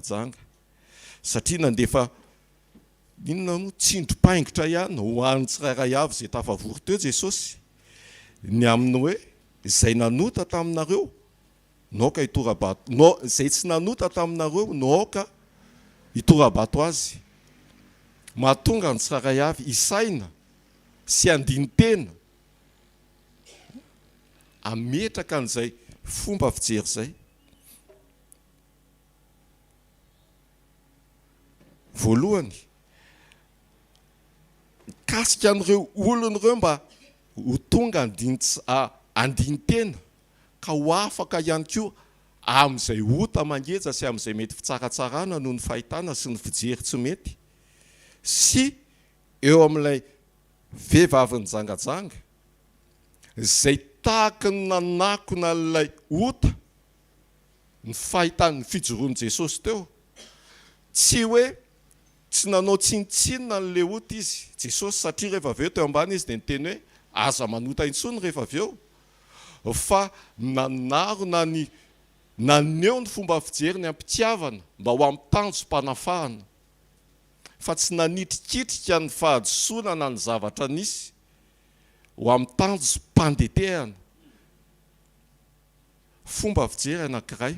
nijangajanga, satria nandefa inona moa, tsindrim-paingotra ihany ho an'ny tsirairay avy izay tafavory teo Jesosy, ny amin'ny hoe izay nanota taminareo no aoka hitora-bato, no izay tsy nanota taminareo no aoka hitora-bato azy. Mahatonga ny tsirairay avy hisaina sy handini-tena hametraka an'izay fomba fijery izay. Voalohany, mikasika an'ireo olona ireo mba ho tonga handini-tena ka ho afaka ihany koa amin'izay ota mangeja sy amin'izay mety fitsaratsarana noho ny fahitana sy ny fijery tsy mety sy eo amin'ilay vehivavy nijangajanga izay tahaky ny nanakona an'ilay ota ny fahitany ny fijoroan'i Jesosy teo. Tsy hoe tsy nanao tsinontsinona an'ilay ota izy, Jesosy, satria rehefa avy eo teo ambany izy dia niteny hoe aza manota intsony rehefa avy eo, fa nanarona ny naneho ny fomba fijeriny am-pitiavana mba ho amin'ny tanjom-panafahana, fa tsy nanitrikitrika ny fahadisoana na ny zavatra nisy ho amin'ny tanjom-pandetehana. Fomba fijery anankiray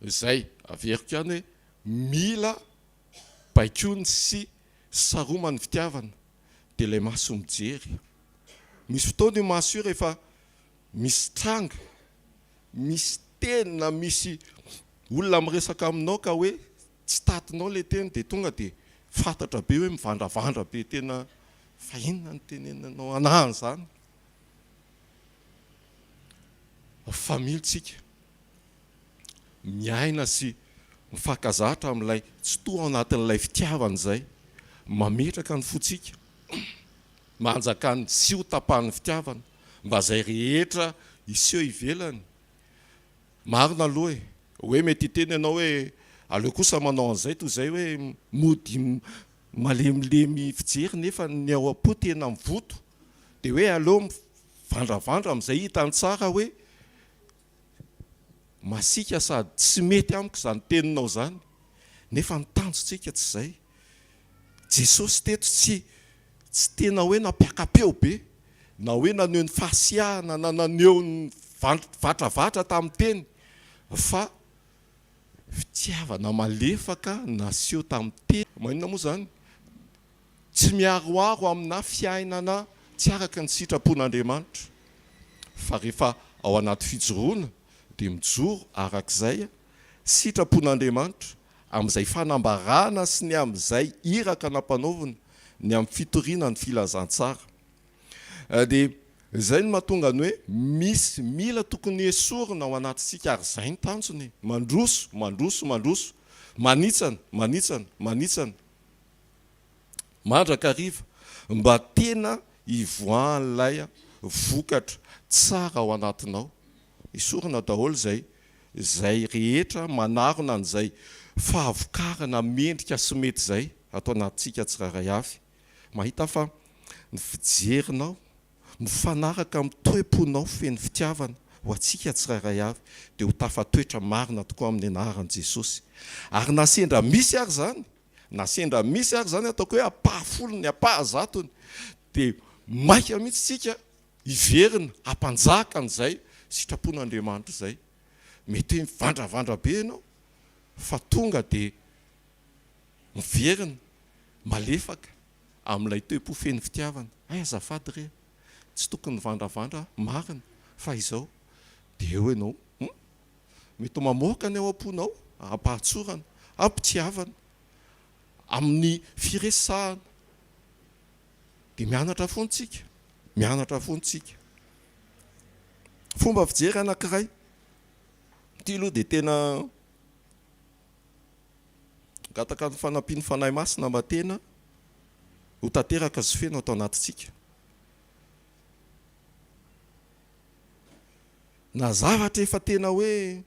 izay averiko ihany hoe mila baikoiny sy saroman'ny fitiavana dia ilay maso mijery. Misy fotoana io maso io rehefa misy tranga, misy teny na misy olona miresaka aminao ka hoe tsy tatinao ilay teny dia tonga dia fantatra be hoe mivandravandra be tena fa inona no teneninao anah an'izany? Family tsika miaina sy mifankazatra amin'ilay Tsitoha ao anatin'ilay fitiavana izay mametraka ny fontsika mba hanjakany sy ho tapahan'ny fitiavana mba izay rehetra hiseho ivelany. Marina aloha e! Hoe mety hiteny ianao hoe aleo kosa manao an'izay toy izay hoe mody malemilemy fijery nefa ny ao am-po tena mivoto dia hoe aleo mivandravandra amin'izay hitany tsara hoe masiaka sady tsy mety amiko izany teninao izany nefa ny tanjontsika tsy izay. Jesosy teto tsy tsy tena hoe nampiaka-peo be na hoe naneho ny fahasiahana na naneho ny vatravatra tamin'ny teny fa fitiavana malefaka naseho tamin'ny teny. Maninona moa izany? Tsy miharoharo amina fiainana tsy araka ny sitrapon'Andriamanitra, fa rehefa ao anaty fijoroana dia mijoro arak'izay sitrapon'Andriamanitra amin'izay fanambarana sy ny amin'izay iraka nampanaovina ny amin'ny fitoriana ny filazantsara. Dia izay no mahatonga ny hoe misy mila tokony esorina ao anatintsika ary izay ny tanjona e! Mandroso, mandroso, mandroso, manitsana, manitsana, manitsana mandrakariva mba tena hivoahan'ilay vokatra tsara ao anatinao. Esorina daholo izay izay rehetra manarona an'izay fahavokarana mendrika sy mety izay ato anatintsika tsirairay avy. Mahita fa ny fijerinao mifanaraka amin'ny toe-ponao feno fitiavana ho antsika tsirairay avy dia ho tafatoetra marina tokoa amin'ny anaran'i Jesosy. Ary na sendra misy ary izany, na sendra misy ary izany ataoko hoe ampahafolony, ampahazatony, dia maika mihitsy isika hiverina hampanjaka an'izay sitrapon'Andriamanitra izay. Mety hoe mivandravandra be ianao fa tonga dia miverina malefaka amin'ilay toe-po feno fitiavana. Hay azafady re, tsy tokony hivandravandra marina fa izao. Dia eo ianao, hum, mety mamoaka ny ao am-ponao am-pahatsorana, am-pitiavana, amin'ny firesahana. Dia mianatra foana tsika, mianatra foana tsika. Fomba fijery anankiray, ity aloha dia tena mangataka ny fanampian'ny Fanahy Masina mba tena ho tanteraka sy feno ato anatintsika. Na zavatra efa tena hoe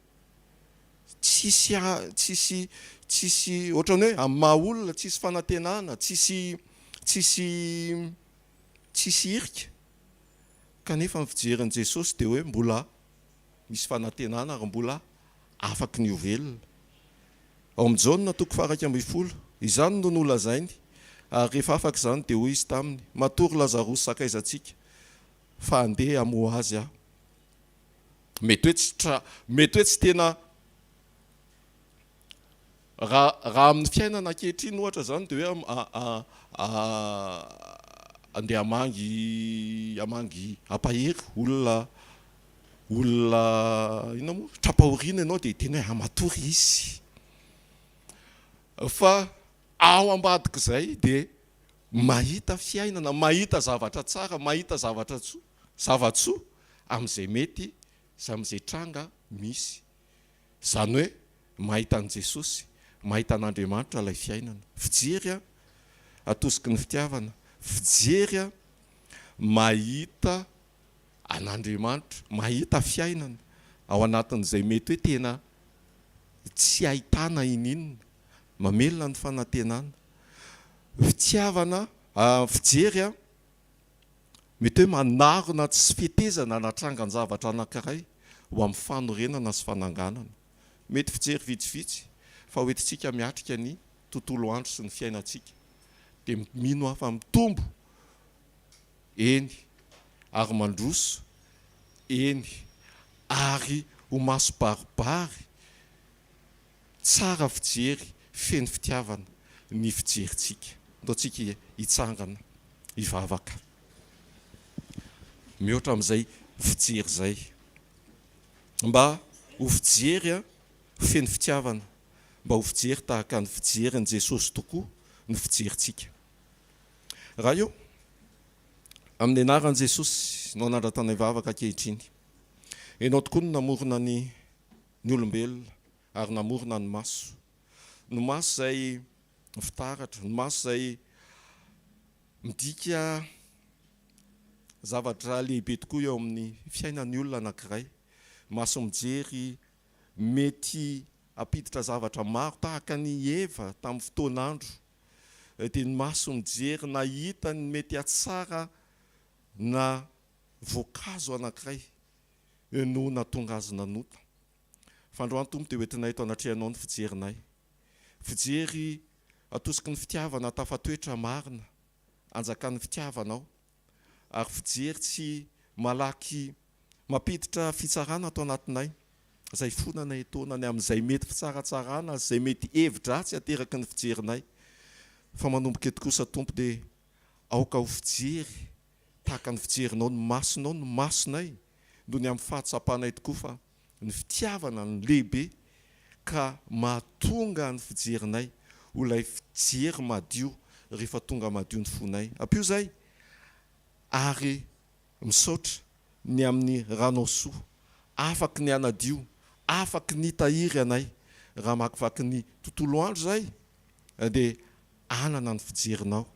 tsisy tsisy tsisy ohatran'ny hoe amin'ny maha olona tsisy fanantenana, tsisy tsisy tsisy hirika kanefa ny fijerin'i Jesosy dia hoe mbola misy fanantenana ary mbola. afaky ny ho velona. Ao amin'ny Jaona toko faha-11, izany no nolazainy, Ary rehefa afaka izany dia hoy Izy taminy, Matory Lazarosy sakaizantsika, fa handeha hamoha azy Aho. Mety hoe tsy tra, mety hoe tsy tena, raha, raha amin'ny fiainana ankehitriny ohatra izany dia hoe andeha hamangy, hamangy, hampahery olona, olona inona moa, tra-pahoriana ianao dia hiteny hoe hamatory izy. Fa ao ambadik'izay dia mahita fiainana, mahita zavatra tsara, mahita zavatra tsoa, zava-tsoa amin'izay mety sy amin'izay tranga misy. Izany hoe mahita an'i Jesosy, mahita an'Andriamanitra ilay fiainana. Fijery an, atosiky ny fitiavana. Fijery an, mahita an'Andriamanitra, mahita fiainana ao anatin'izay mety hoe tena tsy ahitana ininona. Mamelona ny fanantenana. Fitiavana, fijery an, mety hoe manarona tsy fetezana na trangan-javatra anankiray ho amin'ny fanorenana sy fananganana. Mety fijery vitsivitsy fa hoentintsika miatrika ny tontolo andro sy ny fiainantsika. Dia mino aho fa mitombo, eny, ary mandroso, eny, ary ho maso baribary, tsara fijery, feno fitiavana ny fijerintsika. Ndao tsika hitsangana hivavaka. Mihoatra amin'izay fijery izay. Mba ho fijery feno fitiavana, mba ho fijery tahaka ny fijerin'i Jesosy tokoa ny fijerintsika. Ray ô, amin'ny anaran'i Jesosy no anandratanay vavaka ankehitriny. Ianao tokoa no namorona ny ny olombelona ary namorona ny maso. Ny maso izay fitaratra, ny maso izay midika zavatra lehibe tokoa eo amin'ny fiainan'ny olona anankiray. Maso mijery mety hampiditra zavatra maro tahaka an'i Eva tamin'ny fotoan'andro dia ny maso mijery nahita ny mety hatsara na voankazo anankiray no nahatonga azy nanota. Fa androany Tompo dia hoentinay eto anatrehanao ny fijerinay. Fijery atosiky ny fitiavana tafatoetra marina, anjakan'ny fitiavanao, ary fijery tsy malaky mampiditra fitsarana ato anatinay, izay fonana etoana ny amin'izay mety fitsaratsarana sy izay mety hevi-dratsy ateraky ny fijerinay. Fa manomboka eto kosa Tompo dia aoka ho fijery tahaka ny fijerinao ny masonao ny masonay noho ny amin'ny fahatsapanay tokoa fa ny fitiavana no lehibe ka mahatonga ny fijerinay ho ilay fijery madio rehefa tonga madio ny fonay. Ampio izay ary misaotra ny amin'ny ranao soa afaky ny hanadio, afaky ny hitahiry anay raha hamakivaky ny tontolo andro izay dia hanana ny fijerinao,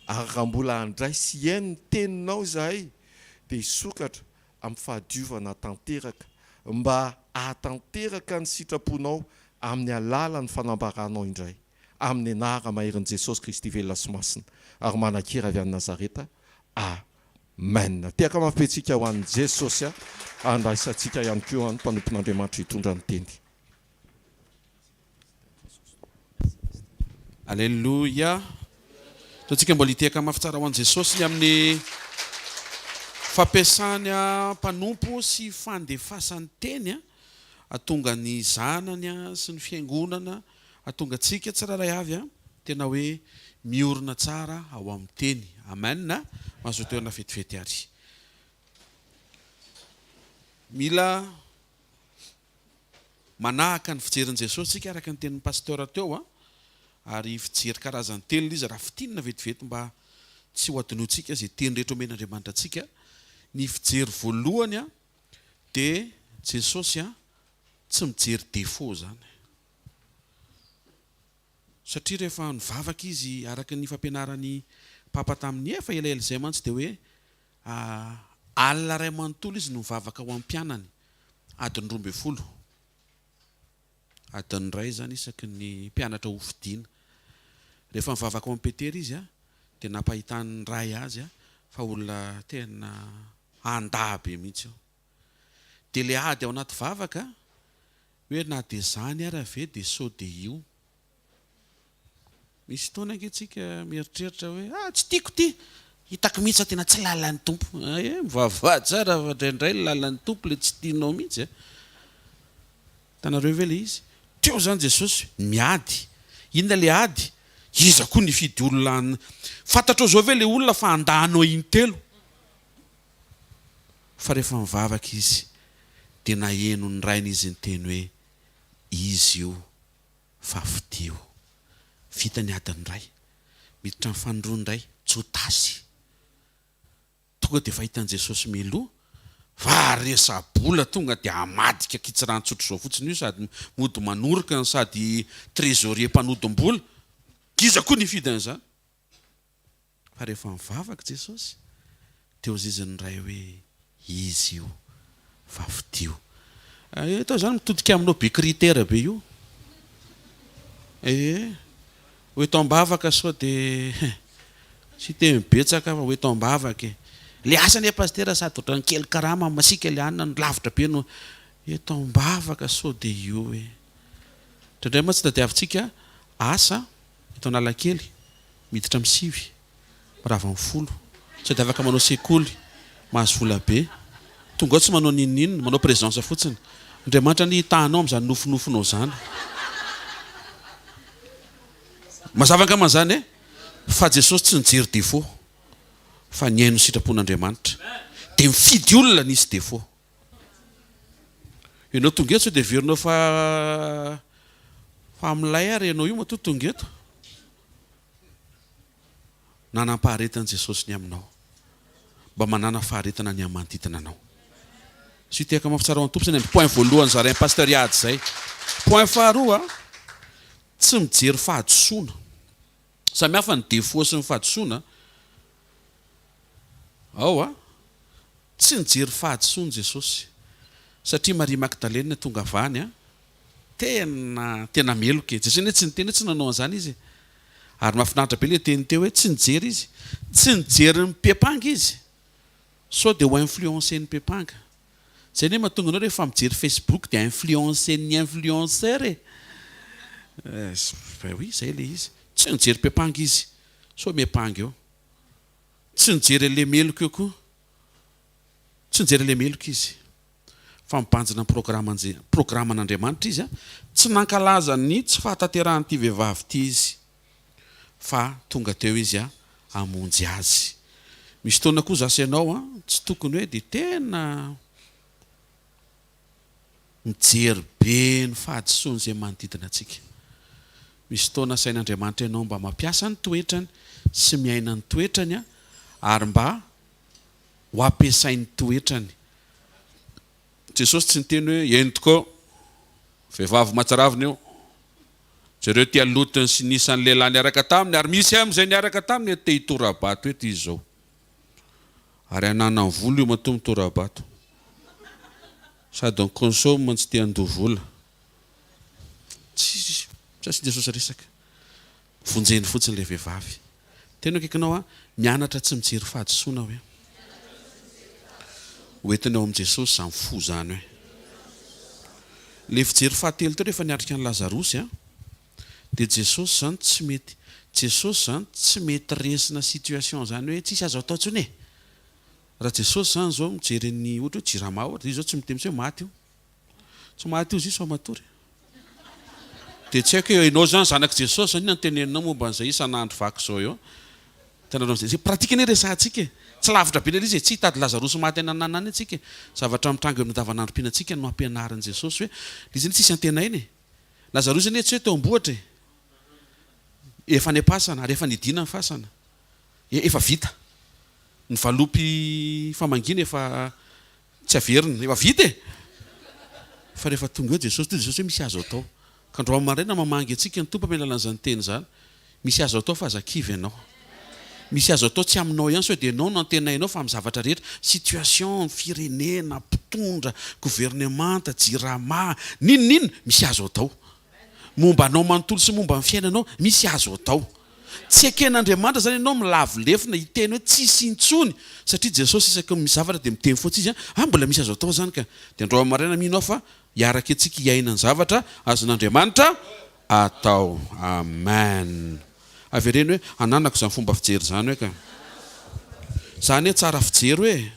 ary raha mbola handray sy hihaino ny teninao izahay, dia hisokatra amin'ny fahadiovana tanteraka, mba hahatanteraka ny sitraponao amin'ny alalan'ny fanambaranao indray, amin'ny anara-maherin'i Jesosy Kristy velona sy masina ary manan-kery avy any Nazareta. Amen. Tehaka mafy be tsika ho an'i Jesosy, handraisantsika ihany koa ny mpanompon'Andriamanitra hitondra ny teny. Aleloia! Ataontsika mbola hitehaka mafy tsara ho an'i Jesosy ny amin'ny fampiasany mpanompo sy fandefasany teny hahatonga ny zanany sy ny fiangonana, hahatonga antsika tsirairay avy tena hoe miorina tsara ao amin'ny teny. Amen! Mazotoa toerana vetivety ary. Mila Manahaka ny fijerin'i Jesosy isika araka ny tenin'ny Pasteur teo a! Ary fijery karazany telo ilay izy raha fintinina vetivety mba tsy ho adinointsika izay teny rehetra omen'Andriamanitra antsika. Ny fijery voalohany a, dia Jesosy a, tsy mijery défaut izany. Satria rehefa nivavaka izy araka ny fampianaran'i Papa tamin'ny efa elaela izay mantsy dia hoe Alina iray manontolo izy no nivavaka ho an'ny mpianany, adiny 12. Adiny iray izany isaky ny mpianatra hofidiana. Rehefa nivavaka ho an'i Petera izy, dia nampahitan'ny Ray azy fa olona tena handà be mihitsy io. Dia ilay ady ao anaty vavaka. Hoe na dia izany ara ve dia sao dia io. Misy fotoana ange tsika mieritreritra hoe ah tsy tiako ity, hitako mihitsy fa tena tsy lalan'ny Tompo. Eh, mivavaha tsara fa indraindray ny lalan'ny Tompo ilay tsy tianao mihitsy a. Hitanareo ve ilay izy? Teo izany Jesosy miady. Inona ilay ady? Iza koa nifidy olona Fantatrao izao ve ilay olona fa handà anao intelo? Fa rehefa nivavaka izy dia naheno ny Rainy izy niteny hoe, Izy io fa fidio. Vita ny adiny iray. Miditra amin'ny fanindroany indray Jodasy. Tonga dia efa hitan'i Jesosy mialoha fa resa-bola tonga dia hamadika kitsirano tsotr'izao fotsiny io sady mody manoroka no sady trésorier mpanodim-bola. Iza koa nifidy an'izany? Fa rehefa nivavaka Jesosy dia hozizin'ny ny Ray hoe Izy io fa fidio. Eto izany mitodika aminao be critère be io. Ee, ho eto am-bavaka sao dia tsy hiteny betsaka fa ho eto am-bavaka e. Le asa anie pasitera sady ohatran'ny kely karama masiaka le anona no lavitra be no eto am-bavaka sao dia io e. Indraindray mantsy tadiavintsika asa eto Analakely miditra amin'ny sivy, mirava amin'ny folo, sady afaka manao sekoly, mahazo vola be, tonga ao tsy manao n'inon'inona, manao présence fotsiny. Andriamanitra anie hitaha anao amin'izany nofinofinao izany. Mazava angamba izany e? Fa Jesosy tsy nijery défaut, fa nihaino ny sitrapon'Andriamanitra. Dia mifidy olona nisy défaut. Ianao tonga eto sao dia heverinao fa fa milay ary ianao io matoa tonga eto. Nanam-paharetana Jesosy ny aminao. Mba manàna faharetana ny amin'ny manodidina anao. Sy tehaka mafy tsara ho an'ny Tompo izany amin'ny point voalohany zarain'i Pasteur Iady izay. Point faharoa, tsy mijery fahadisoana. Samy hafa ny défaut sy ny fahadisoana. Ao a. Tsy nijery fahadisoana Jesosy. Satria Maria Magdalena tonga avy any a. Tena, tena meloka e. Jesosy anie tsy niteny hoe tsy nanao an'izany izy e. Ary mahafinaritra be ilay teny teo hoe tsy nijery izy. Tsy nijery ny mpepanga izy. Sao dia ho influencer-n'ny mpepanga. Izay anie mahatonga anao rehefa mijery Facebook dia influencer-n'ny influenceur e. Ben oui, izay ilay izy. Tsy nijery mpepanga izy. Sao miepanga eo. Tsy nijery an'ilay meloka eo koa. Tsy nijery an'ilay meloka izy. Fa mibanjina ny programan'Je, programan'Andriamanitra izy. Tsy nankalaza ny tsy fahatanterahan'ity vehivavy ity izy. Fa tonga teo izy hamonjy azy. Misy fotoana koa za sy ianao tsy tokony hoe dia tena mijery be ny fahadisoan'izay manodidina antsika. Misy fotoana asain'Andriamanitra ianao mba mampiasa ny toetrany sy miaina ny toetrany ary mba ho ampiasain'ny toetrany. Jesosy tsy niteny hoe, Eny tokoa, vehivavy mahatsiravina io. Jereo ity halotony sy ny isan'ny lehilahy niaraka taminy, ary misy amin'izay niaraka taminy eto te hitora-bato eto izy izao. Ary ananany vola io matoa mitora-bato. Sady ny consomme tsy te handoa vola. Tsy tsy asian'i Jesosy resaka. Vonjeny fotsiny ilay vehivavy. Tena akaikinao aho, mianatra tsy mijery fahadisoana hoe. Ho entina ao amin'i Jesosy izany fo izany hoe. Ilay fijery fahatelo teo rehefa niatrika an'i Lazarosy an, dia Jesosy izany tsy mety, Jesosy izany tsy mety resina situation izany hoe tsisy azo atao intsony e. Raha Jesosy izany izao mijery ny ohatra hoe Jirama ohatra, izy izao tsy miteny mihitsy hoe maty io. Tsy maty io izy fa matory. Dia tsy haiko hoe ianao izany zanak'i Jesosy izany inona no teneninao momba an'izay isan'andro vaky izao eo. Hitanareo amin'izay. Izay pratique anie resahantsika e. Tsy lavitra be ilay izy e. Tsy hitady Lazarosy maty any ananana any isika e. Zavatra mitranga eo amin'ny andavanandrom-piainantsika no ampianarin'i Jesosy hoe ilay izy anie tsisy antenaina e. Lazarosy anie tsy hoe teo am-bohitra e. Efa any am-pasana ary efa nidina ny fasana. Efa vita. Ny valopy famangiana efa Tsy averina, efa vita e! Fa rehefa tonga eo Jesosy, toy Jesosy hoe misy azo atao. Ka androany maraina mamangy antsika ny Tompo amin'ny alalan'izany teny izany. Misy azo atao fa aza kivy ianao. Misy azo atao tsy aminao ihany sao dia ianao no antenainao fa amin'ny zavatra rehetra, situation, firenena, mpitondra, governemanta, jirama, n'inon'inona, misy azo atao. Momba anao manontolo sy momba ny fiainanao, misy azo atao. Tsy eken'Andriamanitra izany ianao milavo lefona hiteny hoe tsisy intsony satria Jesosy isaky ny misy zavatra dia miteny fotsy izy ah mbola misy azo atao izany ka. Dia androany maraina mino aho fa Hiaraka itsika hiaina ny zavatra azon'Andriamanitra atao. Amen. Avereno hoe, ananako izany fomba fijery izany hoe ka. Za anie tsara fijery hoe.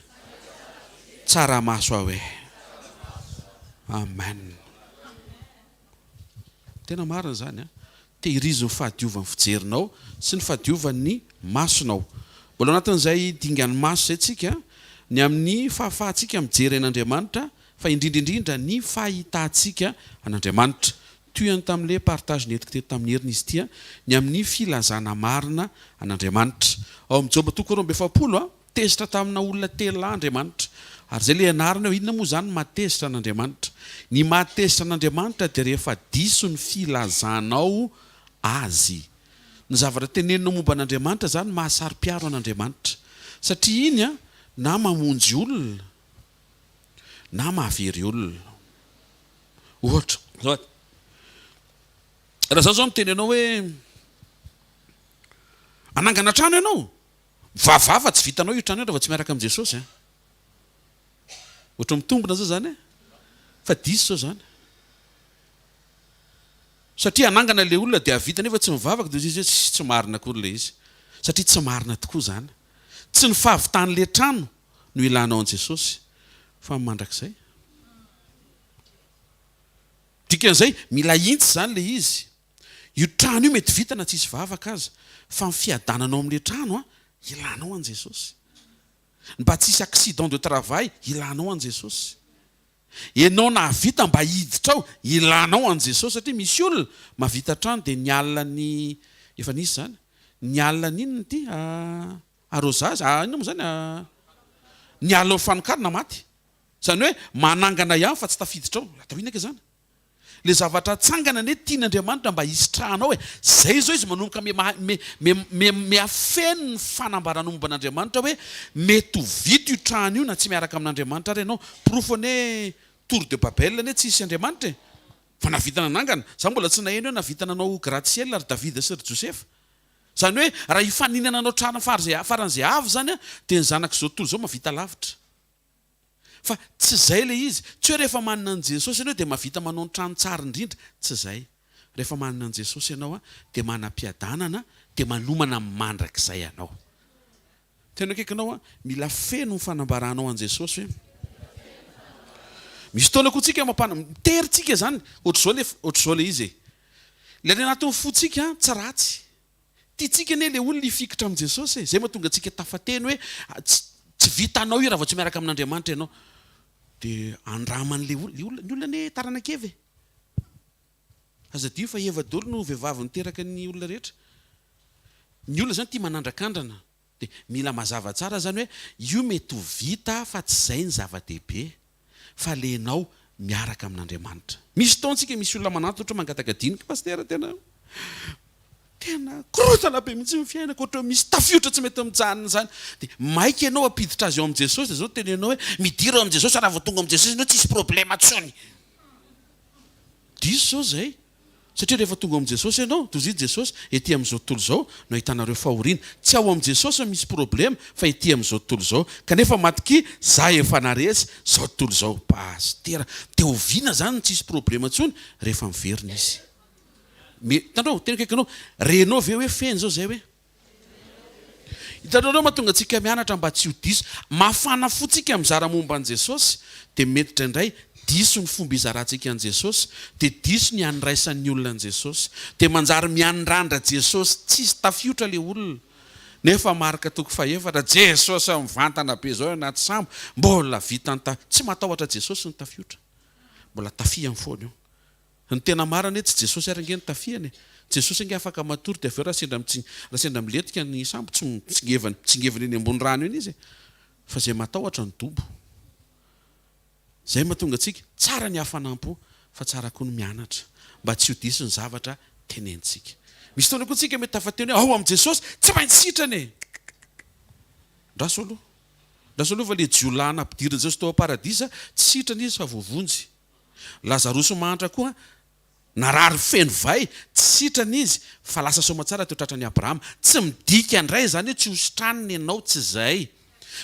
Tsara maso aho e. Amen. Tena marina izany an. Tehirizo ny fahadiovan'ny fijerinao sy ny fahadiovan'ny masonao. Mbola ao anatin'izay dingan'ny maso izay tsika, ny amin'ny fahafahantsika mijery an'Andriamanitra fa indrindra indrindra ny fahitantsika an'Andriamanitra. Tohiny tamin'ilay partage nentiko teto tamin'ny heriny izy ity, ny amin'ny filazana marina an'Andriamanitra. Ao amin'ny Joba toko 42, Tezitra tamina olona telo lahy Andriamanitra. Ary izay ilay ianarana hoe inona moa izany ny mahatezitra an'Andriamanitra. Ny mahatezitra an'Andriamanitra dia rehefa diso ny filazanao Azy. Ny zavatra teneninao momba an'Andriamanitra izany mahasaro-piaro an'Andriamanitra. Satria iny na mamonjy olona na mahavery olona. Ohatra, raha izaho izao miteny anao hoe hanangana trano ianao, Vava fa tsy vitanao io trano io raha vao tsy miaraka amin'i Jesosy an! Ohatry ny mitombina zao zany e! Fa diso zao zany. Satria hanangana ilay olona dia hahavita nefa tsy mivavaka dia hoy izy hoe tsy tsy marina akory ilay izy. Satria tsy marina tokoa izany. Tsy ny fahavitan'ilay trano no ilanao an'i Jesosy fa ny mandrakizay. Dikan'izay mila ahintsy izany ilay izy. Io trano io mety vita na tsisy vavaka aza, fa ny fiadanana ao amin'ilay trano an, ilanao an'i Jesosy. Ny mba tsy hisy accident de travail, ilanao an'i Jesosy. Ianao nahavita mba hiditra ao, ilanao an'i Jesosy satria misy olona mahavita trano dia ny alina ny, efa nisy izany, ny alina ny inona ity, arrosage, inona moa izany, ny alina ny fanokarana maty. Izany hoe manangana ihany fa tsy tafiditra ao. Atao inona kay izany? Le zavatra atsangana anie tian'Andriamanitra mba hisitrahanao e! Zay zao izy manomboka me me me me mihafeno ny fanambarana momba an'Andriamanitra hoe mety ho vita io trano io na tsy miaraka amin'Andriamanitra ary ianao. Porofo anie tour de Babel anie tsisy Andriamanitra e! Fa nahavita nanangana. Za mbola tsy naheno hoe nahavita nanao gratte ciel ry Davida sy ry Josefa. Zany hoe raha hifaninana hanao trano faran'izay avo zany an dia ny zanak'izao tontolo izao mahavita lavitra. Fa tsy izay ilay izy. Tsy hoe rehefa manana an'i Jesosy ianao dia mahavita manao ny trano tsara indrindra. Tsy izay. Rehefa manana an'i Jesosy ianao dia manam-piadanana, dia manomana ny mandrakizay anao. Tena akaikinao aho, mila feno ny fanambaranao an'i Jesosy hoe. Misy fotoana koa tsika mampana, mitery tsika izany, ohatr'izao ilay, ohatr'izao ilay izy e. Ilay any anatin'ny fontsika tsy ratsy. Tiantsika anie le olona hifikitra amin'i Jesosy e! Zay mahatonga antsika tafateny hoe tsy tsy vitanao io raha vao tsy miaraka amin'Andriamanitra ianao. De andraman'le olona, le olona, ny olona anie taranak'i Eva e! Aza adino fa Eva daholo no vehivavy niteraka ny olona rehetra. Ny olona zany tia manandrakandrana. Dia mila mazava tsara zany hoe io mety ho vita fa tsy zay ny zava-dehibe fa le enao miaraka amin'Andriamanitra. Misy fotoana tsika misy olona manantona ohatra mangataka dinika, Pasitera tena tena korontana be mihitsy ny fiainako ohatra hoe misy tafiotra tsy mety mijanona izany. Dia maika ianao hampiditra azy ao amin'i Jesosy dia zao tenenao hoe midira ao amin'i Jesosy fa raha vao tonga amin'i Jesosy ianao tsisy problema intsony. Diso zao zay. Satria rehefa tonga ao amin'i Jesosy ianao, toy izay Jesosy, ety amin'izao tontolo izao no ahitanareo fahoriana. Tsy ao amin'i Jesosy no misy problema fa ety amin'izao tontolo izao. Kanefa matokia, za efa naresy izao tontolo izao. Pasitera, dia oviana zany no tsisy problema intsony? Rehefa miverina Izy. Me, hitanao, tena akaikinao, renao ve hoe feno izao zay hoe? Hitanareo mahatonga antsika mianatra mba tsy ho diso. Mafana fo tsika mizara momba an'i Jesosy dia mety indraindray diso ny fomba izarantsika an'i Jesosy dia diso ny andraisan'ny olona an'i Jesosy. Dia manjary miandrandra Jesosy tsisy tafiotra le olona. Nefa Marka toko fahefatra, Jesosy mivantana be zao anaty sambo, mbola vita ny ta, tsy matahotra Jesosy ny tafiotra. Mbola tafihany foana io. Ny tena marina anie tsy Jesosy ary ange no tafihana e! Jesosy ange afaka matory dia avy eo raha sendra mitsing raha sendra milentika ny sambo tsy mitsingevana mitsingevana eny ambony rano eny izy e! Fa izay matahotra ny dobo. Izay mahatonga antsika, tsara ny hafanam-po fa tsara koa ny mianatra mba tsy ho diso ny zavatra tenenintsika. Misy fotoana koa tsika mety tafateny hoe ao amin'i Jesosy tsy maintsy sitrana e! Ndraso aloha. Ndraso aloha fa le jiolahy nampidirin'i Jesosy tao am-paradisa tsy sitrana izy fa voavonjy. Lazarosy mahantra koa narary feno vay, tsy sitrana izy fa lasa soamatsara teo tratran'i Abrahama. Tsy midika indray izany hoe tsy ho sitranina ianao, tsy izay.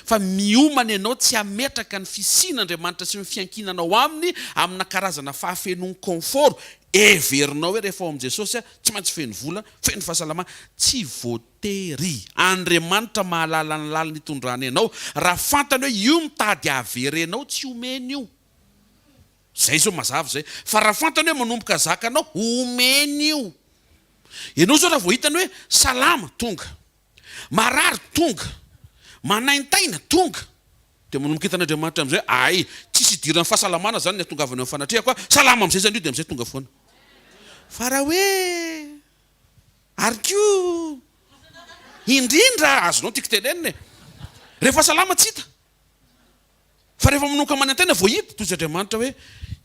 Fa miomana ianao tsy hametraka ny fisian'Andriamanitra sy ny fiankinanao Aminy amina karazana fahafenoan'ny confort heverinao hoe rehefa ao amin'i Jesosy aho tsy maintsy feno vola, feno fahasalamana. Tsy voatery. Andriamanitra mahalala ny lalana itondrany anao. Raha fantany hoe io mitady hahavery anao, tsy omeny io. Zay zao mazava zay. Fa raha fantany hoe manomboka zakanao, omeny io. Ianao zao raha vao hitany hoe salama, tonga. Marary, tonga. Manaintaina, tonga. Dia manomboka hitan'Andriamanitra amin'izay hoe ay, tsisy idiran'ny fahasalamana zany ny hatongavany eo amin'ny fanatrehako a, salama amin'izay zany io dia amin'izay tonga foana. Fa raha hoe ary koa indrindra, azonao ny tiako tenenina e, rehefa salama tsy hita. Fa rehefa manomboka manantena vao hita, toy Andriamanitra hoe,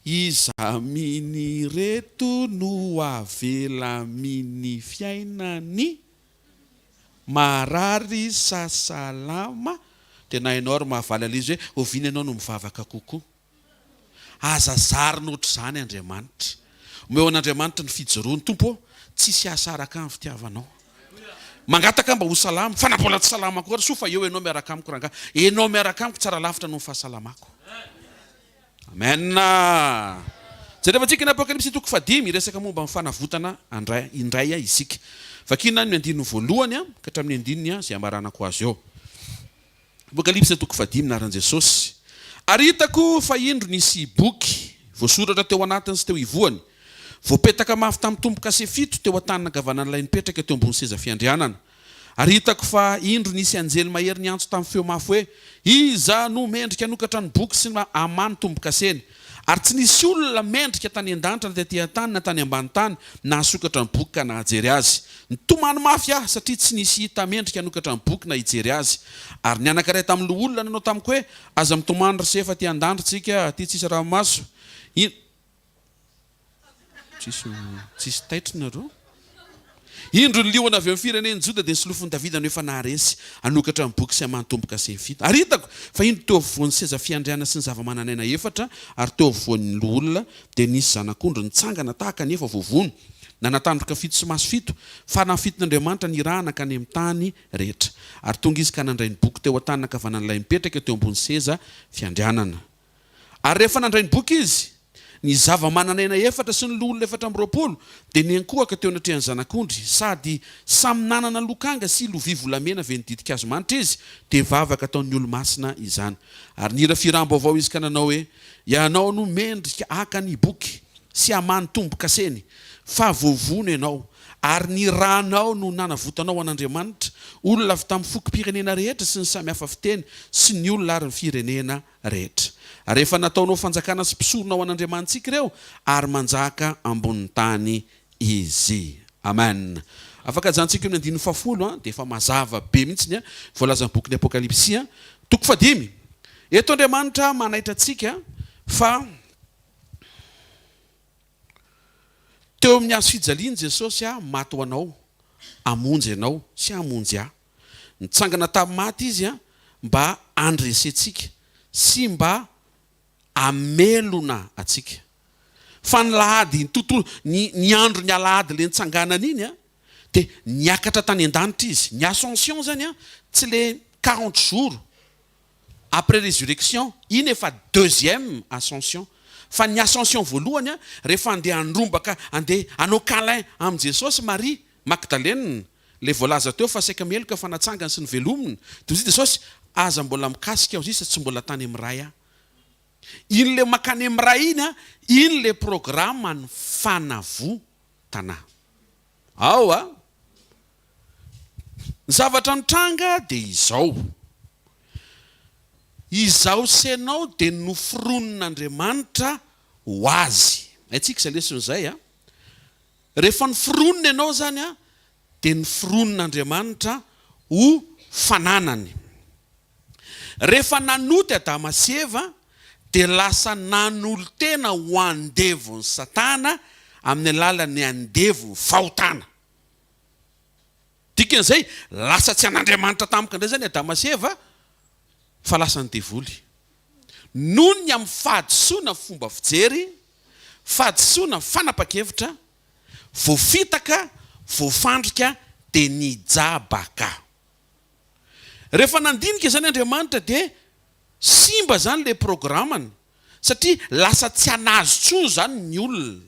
Iza amin'ireto no avela amin'ny fiainany marary sa salama? Dia na ianao ary mahavaly an'ilay izy hoe, Oviana ianao no mivavaka kokoa? Aza zarina ohatr'izany Andriamanitra. Omeo an'Andriamanitra ny fijoroany. Tompo ô, tsisy hahasaraka ahy ny fitiavanao. Mangataka aho mba ho salama, fa na mbola tsy salama koa ary, soa fa eo Ianao miaraka amiko rangahy. Ianao miaraka amiko tsara lavitra noho ny fahasalamako. Amen. Jerevantsika ny Apokalypsy toko fahadimy, hiresaka momba ny fanavotana andray indray isika. Vakina ny andininy voalohany ka hatramin'ny andininy izay hamaranako azy eo. Apokalypsa toko fahadimy Anaran'i Jesosy. Ary hitako fa indro nisy boky voasoratra teo anatiny sy teo ivohany, voapetaka mafy tamin'ny tombo-kase fito teo an-tanana ankavanan'ilay nipetraka teo ambony seza fiandrianana. Ary hitako fa indro nisy anjely mahery niantso tamin'ny feo mafy hoe, Iza no mendrika hanokatra ny boky sy hamaha ny tombo-kaseny? Ary tsy nisy olona mendrika tany an-danitra na tety an-tany na tany ambany tany nahasokatra ny boky ka nahajery azy. Nitomany mafy aho, satria tsy nisy hita mendrika hanokatra ny boky na hijery azy. Ary ny anankiray tamin'ny loholona nanao tamiko hoe, Aza mitomany ry se fa aty an-danitra isika, aty tsisy ranomaso. In. Tsisy tsisy taitra nareo. Indro ny liona avy amin'ny firenen'i Joda dia ny solofon'i Davida no efa naharesy, hanokatra ny boky sy hamaha ny tombo-kase fito. Ary hitako fa indro teo afovoan'ny seza fiandrianana sy ny zava-manan'aina efatra ary teo afovoan'ny loholona dia nisy zanak'ondry nitsangana tahaka ny efa voavono, nanan-tandroka fito sy maso fito, fa nafitin'Andriamanitra nirahana hankany amin'ny tany rehetra. Ary tonga izy ka nandray ny boky teo an-tanana ankavanan'ilay mipetraka teo ambony seza fiandrianana. Ary rehefa nandray ny boky izy, ny zava-manan'aina efatra sy ny loholona 24 dia niankohoka teo anatrehan'ny Zanak'ondry, sady samy nanana lokanga sy lovia volamena avy ny ditin-kazo manitra izy, dia vavaka ataon'ny olo-masina izany. Ary nihira fihiram-baovao izy ka nanao hoe, Ianao no mendrika haka ny boky sy hamaha ny tombo-kaseny, fa voavono ianao, ary ny ranao no nanavotanao an'Andriamanitra, olona avy tamin'ny fokom-pirenena rehetra sy ny samy hafa fiteny sy ny olona ary ny firenena rehetra. Ary efa nataonao fanjakana sy mpisorona ho an'Andriamanitsika ireo, ary manjaka ambonin'ny tany izy. Amen. Afaka ajanontsika eo amin'ny andininy fahafolo, dia efa mazava be mihitsy ny voalazan'ny bokin'ny Apokalypsy, toko fahadimy. Eto Andriamanitra manaitra antsika fa teo amin'ny hazo fijaliana Jesosy maty ho anao, hamonjy anao sy hamonjy ahy. Nitsangana tamin'ny maty Izy mba handresentsika sy mba hamelona antsika. Fa ny lahady iny tontolo, ny ny andron'ny alahady le nitsanganany iny dia niakatra tany an-danitra Izy. Ny ascension zany tsy le quarante jours après résurrection, iny efa deuxième ascension. Fa ny ascension voalohany rehefa andeha handrombaka, andeha hanao câlin amin'i Jesosy Maria Magdalena, Ilay voalaza teo fa saika meloka fa natsangany sy novelominy, dia hoy Jesosy, Aza mbola mikasika aho sisa tsy mbola tany amin'ny Ray aho. Iny ilay mankany amin'ny Ray iny an, iny ilay programme ny fanavotana. Ao a! Ny zavatra nitranga dia izao, izaho sy ianao dia noforonin'Andriamanitra ho Azy. Haintsika izay lesona izay a! Rehefa noforonina ianao izany dia noforonin'Andriamanitra ho fananany. Rehefa nanota i Adama sy Eva dia lasa nanolo-tena ho andevon'i Satana amin'ny alalan'ny andevon'ny fahotana. Dikan'izay, lasa tsy an'Andriamanitra tampoka indray izany i Adama sy Eva fa lasa ny devoly. Noho ny amin'ny fahadisoana fomba fijery, fahadisoana fanapa-kevitra, voafitaka, voafandrika dia nijabaka. Rehefa nandinika izany Andriamanitra dia simba izany ilay programany satria lasa tsy an'azy intsony izany ny olona.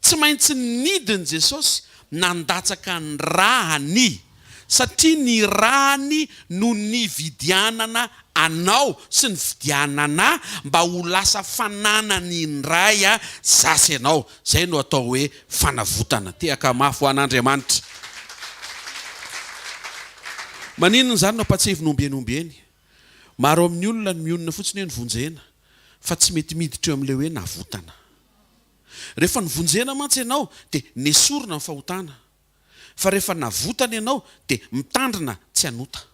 Tsy maintsy nidiny Jesosy nandatsaka ny rà-ny satria ny rà-ny no nividianana anao sy nividianana ahy mba ho lasa fananany indray za sy ianao. Zay no atao hoe fanavotana. Tehaka mafy ho an'Andriamanitra. Maninona izany no ampatsiahivina ombieny ombieny? Maro amin'ny olona no mionona fotsiny hoe novonjena fa tsy mety miditra eo amin'ilay hoe navotana. Rehefa novonjena mantsy ianao dia nesorina ny fahotana. Fa rehefa navotana ianao dia mitandrina tsy hanota.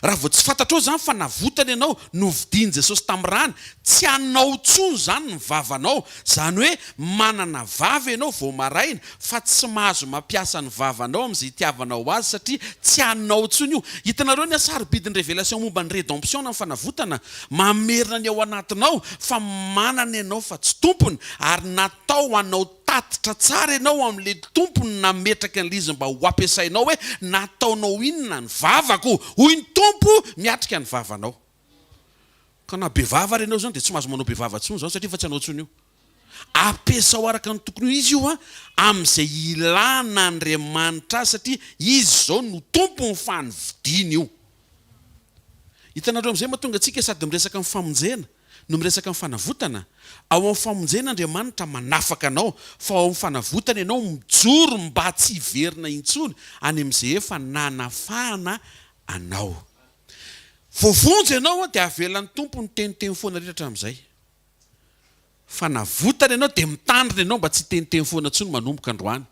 Raha vao tsy fantatrao izany fa navotana ianao, novidian'i Jesosy tamin'ny rany, tsy anao intsony izany ny vavanao. Izany hoe manana vava ianao vao maraina fa tsy mahazo mampiasa ny vavanao amin'izay itiavanao azy satria tsy anao intsony io. Hitanareo ny hasarobidin'ny révélation momba ny rédemption na ny fanavotana? Mamerina ny ao anatinao fa manana ianao fa tsy tompony ary natao hanao tatitra tsara ianao amin'ilay tompony nametraka an'ilay izy mba ho ampiasainao hoe nataonao inona ny vavako hoy ny Tompo miatrika ny vavanao. Ka na be vava ary ianao izany dia tsy mahazo manao be vava intsony izany satria efa tsy anao intsony io. Ampiasao araka ny tokony ho izy io an, amin'izay ilan'Andriamanitra azy satria izy izao no tompony fa novidiany io. Hitanareo amin'izay mahatonga antsika sady miresaka amin'ny famonjena no miresaka amin'ny fanavotana? Ao amin'ny famonjena Andriamanitra manafaka anao fa ao amin'ny fanavotana ianao mijoro mba tsy hiverina intsony any amin'izay efa nanafahana anao. Voavonjy ianao dia avelan'ny Tompo niteniteny foana rehetra hatramin'izay. Fanavotana ianao dia mitandrina ianao mba tsy hiteniteny foana intsony manomboka androany.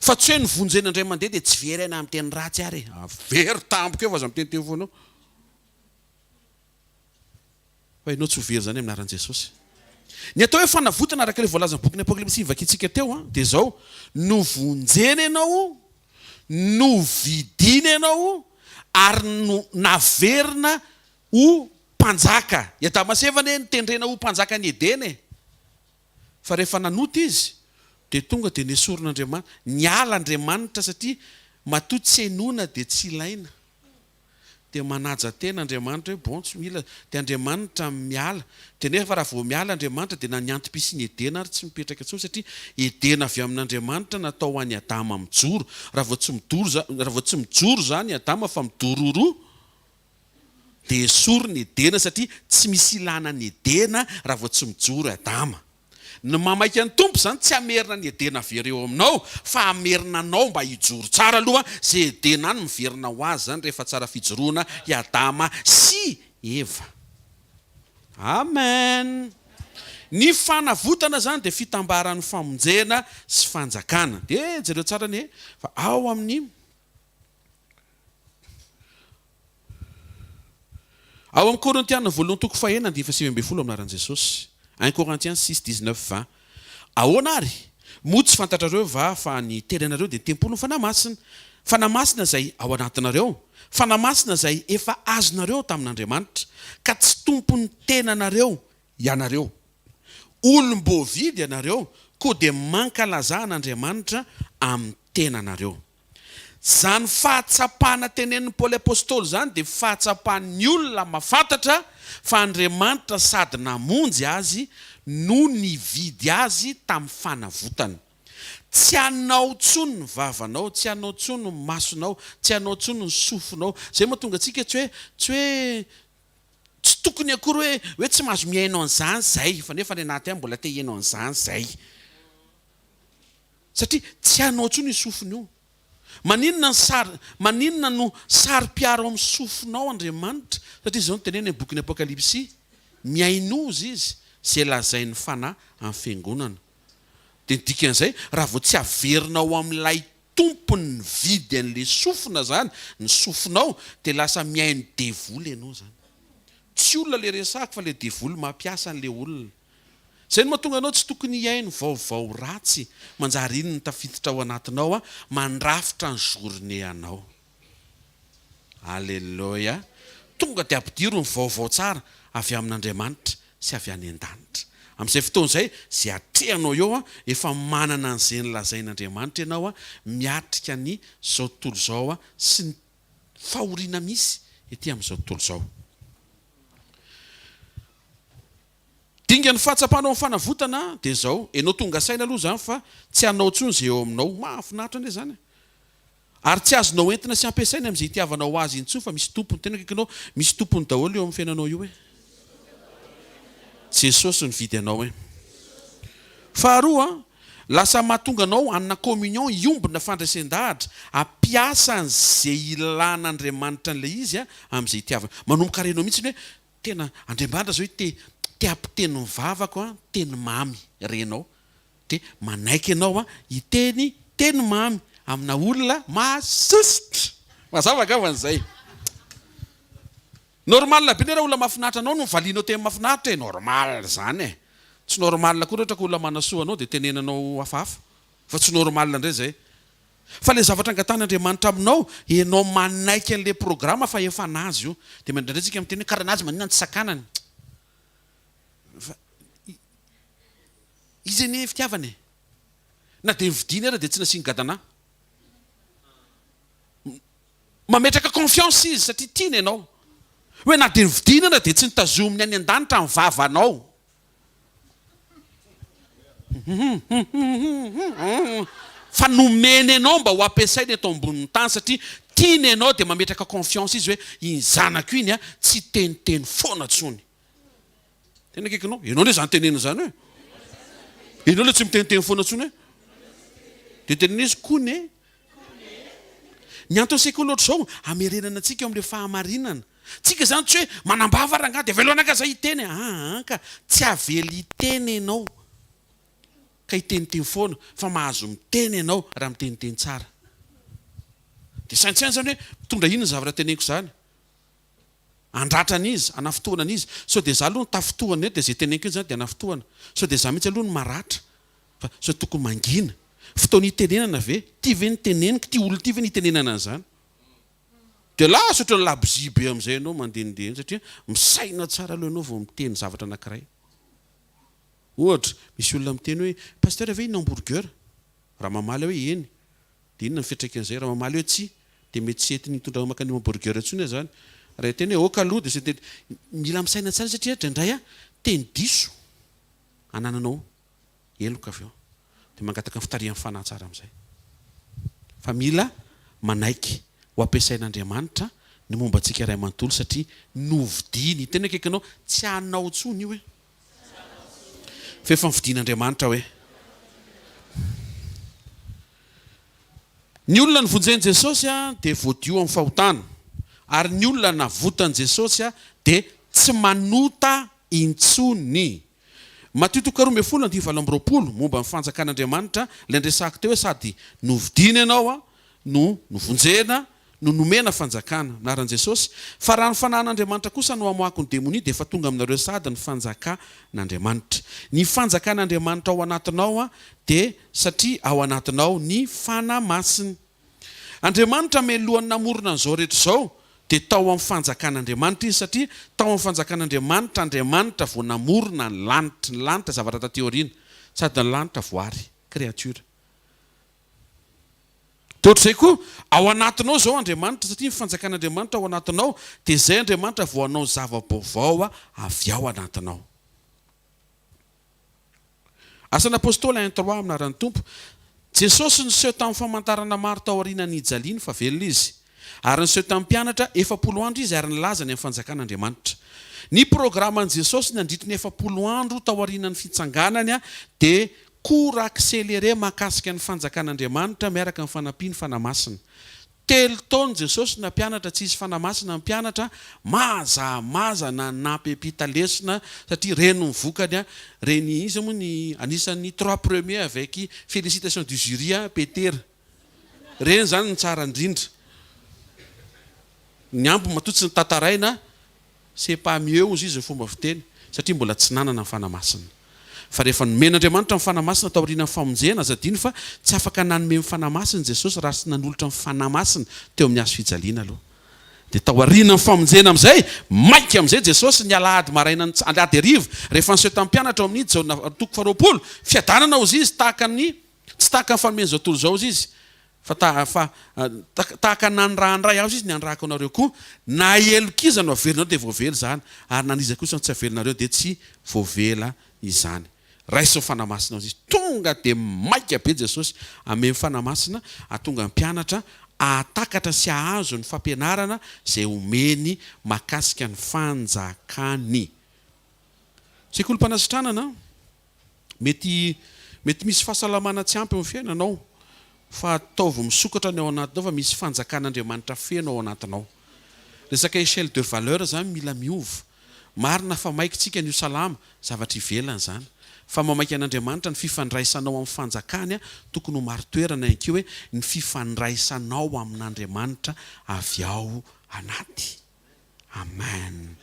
Fa tsy hoe novonjena indray mandeha dia tsy very aina miteny ratsy ary e. Avero tampoka eo fa aza miteniteny foana eo. Fa ianao tsy ho very izany amin'ny anaran'i Jesosy. Ny atao hoe fanavotana araka ilay voalazan'ny bokin'ny Apokalypsy novakintsika teo dia izao, novonjena ianao, novidiana ianao ary no naverina ho mpanjaka. I Adama sy Eva anie notendrena ho mpanjakan'i Edena e! Fa rehefa nanota izy dia tonga dia nesorin'Andriamanitra. Niala Andriamanitra satria matoa tsy henoina dia tsy ilaina. Dia manaja tena Andriamanitra hoe bon tsy mila dia Andriamanitra miala. Dia nefa raha vao miala Andriamanitra dia na ny antom-pisian'i Edena ary tsy mipetraka intsony satria Edena avy amin'Andriamanitra natao ho an'i Adama mijoro. Raha vao tsy midoro raha vao tsy mijoro izany i Adama fa midororo Dia esory ny Edena satria tsy misy ilana ny Edena raha vao tsy mijoro i Adama. Ny mamaika ny Tompo izany tsy hamerina ny Edena very eo aminao fa hamerina anao mba hijoro tsara aloha, izay Edena any miverina ho azy izany rehefa tsara fijoroana i Adama sy Eva. Amen! Ny fanavotana izany dia fitambaran'ny famonjena sy fanjakana. Dia jereo tsara anie fa ao amin'ny. Ao amin'ny Korintiana voalohany toko fahenina andininy fahasivy ambinifolo amin'ny anaran'i Jesosy, Un Corinthiens six dix-neuf vingt, Ahoana àry? Moa tsy fantatrareo va fa ny tenanareo dia tempolin'ny Fanahy Masina, Fanahy Masina izay ao anatinareo, Fanahy Masina izay efa azonareo tamin'Andriamanitra, ka tsy tompon'ny tenanareo ianareo? Olom-boavidy ianareo, koa dia mankalazà an'Andriamanitra amin'ny tenanareo. Izany fahatsapana tenenin'i Paoly Apostoly izany dia fahatsapan'ny olona mahafantatra fa Andriamanitra sady namonjy azy no nividy azy tamin'ny fanavotana. Tsy anao intsony ny vavanao, tsy anao intsony ny masonao, tsy anao intsony ny sofinao. Izay mahatonga antsika tsy hoe tsy hoe tsy tokony akory hoe hoe tsy mahazo mihaino an'izany izay fa nefa any anaty any mbola te hihaino an'izany izay. Satria tsy anao intsony io sofina io. Maninona ny sary, maninona no saro-piaro amin'ny sofinao Andriamanitra? Satria izao no teneniny amin'ny bokin'ny Apokalypsy, Mihainoa hozy izy izay lazain'ny Fanahy amin'ny fiangonana. Dia ny dikan'izay, raha vao tsy averinao amin'ilay Tompony nividy an'ilay sofina izany ny sofinao, dia lasa mihaino devoly ianao izany. Tsy olona ilay resahako fa ilay devoly mampiasa an'ilay olona. Izay no mahatonga anao tsy tokony hihaino vaovao ratsy manjary iny no tafiditra ao anatinao a, mandrafitra ny journée anao. Alléluia. Tonga dia ampidiro ny vaovao tsara avy amin'Andriamanitra sy avy any an-danitra. Amin'izay fotoana izay, izay atrehanao eo a, efa manana an'izay nolazain'Andriamanitra ianao a, miatrika ny zao tontolo izao a, sy ny. fahoriana misy ety amin'izao tontolo izao. Dingan'ny fahatsapanao ny fanavotana dia izao, ianao tonga saina aloha izany fa tsy anao intsony izay eo aminao, mahafinaritra anie izany e! Ary tsy azonao entina sy ampiasaina amin'izay itiavanao azy intsony fa misy tompony, tena akaikinao, misy tompony daholo eo amin'ny fiainanao io e! Jesosy nividy anao e! Faharoa, lasa mahatonga anao hanana communion hiombona fandresen-dahatra, hampiasa an'izay ilan'Andriamanitra an'ilay izy amin'izay itiavana, manomboka renao mihitsy ny hoe Tena Andriamanitra zao te te hampiteny ny vavako an teny mamy renao de manaiky enao an hiteny teny mamy amina olona mahasosotra! Mazava angamba zay. Normal be ne raha olona mahafinaritra anao no valianao teny mahafinaritra e, normal zany e! Tsy normal koa raha ohatra ka olona manasoa anao de tenenanao hafahafa fa tsy normal ndray zay. Fa le zavatra angatahan'Andriamanitra aminao, enao manaiky an'le programa fa efa an'azy io. Dia indraindray tsika miteny hoe kara an'azy maninona no tsy sakanany. Fa izy anie fitiavana e. Na dia nividiany ara dia tsy nasiany gadana. Mametraka confiance izy satria tiany ianao. Hoe na dia nividiany ara dia tsy notazominy any an-danitra ny vavanao. Fa nomeny anao mba ho ampiasaina eto ambonin'ny tany satria tiany ianao dia mametraka confiance izy hoe iny zanako iny a tsy hiteniteny foana tsony. Tena akaikinao? Ianao anie izany tenenina izany hoe. Ianao ilay tsy miteniteny foana tsony hoe. Dia tenenina izy kony e. Ny antony sekoly ohatr'izao hamerenana antsika eo amin'ilay fahamarinana. Tsika izany tsy hoe manambava rangahy dia avelao anakahy zay hiteny e! Aa ka tsy avela hiteny ianao ka hiteniteny foana fa mahazo miteny ianao raha miteniteny tsara. Dia saintsaino izany hoe mitondra inona ny zavatra teneniko izany? Handratra an'iza? Hanafintohina an'iza? Sao dia za aloha no tafintohina eto dia izay teneniko eo izany dia hanafintohina. Sao dia za mihitsy aloha no maratra fa sao tokony mangina. Fotoana hitenenana ve? Ity ve no teneniko? Ity olona ity ve no hitenenana an'izany? Dia lasa ohatran'ny labozia be amin'izay ianao mandehandeha eny satria misaina tsara aloha ianao vao miteny zavatra anankiray. Ohatra, misy olona miteny hoe, Pasteur ve hihinana hamburger? Raha mamaly aho hoe eny, dia inona ny fiantraikan'izay? Raha mamaly hoe tsia, dia mety tsy entiny hitondra mankany hamburger intsony aho izany. Raha hiteny hoe ok aloha dia tsy hiteny. Mila misaina tsara satria indraindray teny diso anananao heloka avy eo dia mangataka ny fitarihan'ny Fanahy tsara amin'izay. Fa mila manaiky ho ampiasain'Andriamanitra ny momba antsika iray manontolo satria novidiany. Tena akaikinao, tsy anao intsony io e. Fa efa novidian'Andriamanitra hoe. Ny olona novonjen'i Jesosy dia voadio amin'ny fahotana, ary ny olona navotan'i Jesosy dia tsy manota intsony. Matio toko 12 andininy 28, momba ny fanjakan'Andriamanitra, ilay niresahako teo hoe sady novidiana ianao no novonjena no nomena fanjakana, anaran'i Jesosy, fa raha ny fanahin'Andriamanitra kosa no amoahako ny demonia dia efa tonga aminareo sahady ny fanjakan'Andriamanitra. Ny fanjakan'Andriamanitra ao anatinao dia satria ao anatinao ny Fanahy Masina. Andriamanitra mialohan'ny namorona an'izao rehetra izao dia tao amin'ny fanjakan'Andriamanitra izy satria tao amin'ny fanjakan'Andriamanitra Andriamanitra vao namorona ny lanitra, ny lanitra zavatra taty aoriana, sady ny lanitra voary, créature. Dia ohatr'izay koa, ao anatinao izao Andriamanitra satria ny fanjakan'Andriamanitra ao anatinao dia izay Andriamanitra vao hanao zava-baovao avy ao anatinao. Asan'ny Apostoly un trois amin'ny anaran'ny Tompo, Jesosy niseho tamin'ny famantarana maro taorian'ny nijaliany fa velona Izy. Ary niseho tamin'ny mpianatra 40 andro Izy ary nilaza ny amin'ny fanjakan'Andriamanitra. Ny programan'i Jesosy nandritry ny 40 andro taorianan'ny fitsanganany dia cours accéléré mahakasika ny fanjakan'Andriamanitra miaraka amin'ny fanampian'ny Fanahy Masina. Telo taona Jesosy nampianatra tsy hisy Fanahy Masina ny mpianatra, mazamaza nanampy ampita lesona satria reny ny vokany, reny iza moa ny anisan'ny trois premiers avec félicitations du jury Petera, reny zany ny tsara indrindra, ny ambiny matoa tsy notantaraina C'est pas mieux hozy izy ny fomba fiteny satria mbola tsy nanana ny Fanahy Masina. Fa rehefa nomen'Andriamanitra ny Fanahy Masina taorian'ny famonjena, aza adino fa tsy afaka nanome ny Fanahy Masina Jesosy raha tsy nanolotra ny Fanahy Masina teo amin'ny hazo fijaliana aloha. Dia taorian'ny famonjena amin'izay, maika amin'izay Jesosy ny alahady maraina ny alahady hariva rehefa niseho tamin'ny mpianatra ao amin'ny Jaona toko faharoapolo, fiadanana hozy izy tahaka ny tsy tahaka ny fanomen'izao tontolo izao hozy izy. Fa ta, fa, tahaka ny nanirahan'ny Ray Ahy izy ny hanirahako anareo koa, na helok'iza no avelinareo dia voavela izany, ary na an'iza kosa no tsy avelinareo dia tsy voavela izany. Raiso ny Fanahy Masina hozy izy. Tonga dia maika be Jesosy hameno Fanahy Masina hahatonga ny mpianatra hahatakatra sy hahazo ny fampianarana izay omeny mahakasika ny fanjakany. Sekolim-panasitranana, Mety mety misy fahasalamana tsy ampy eo amin'ny fiainanao fa ataovy misokatra ny ao anatinao fa misy fanjakan'Andriamanitra feno ao anatinao. Resaka échelle de valeur zany mila miova. Marina fa maika tsika ny ho salama, zavatra ivelany izany. Fa mamaika an'Andriamanitra ny fifandraisanao amin'ny fanjakany tokony ho marin-toerana ihany koa hoe ny fifandraisanao amin'Andriamanitra avy ao anaty. Amen.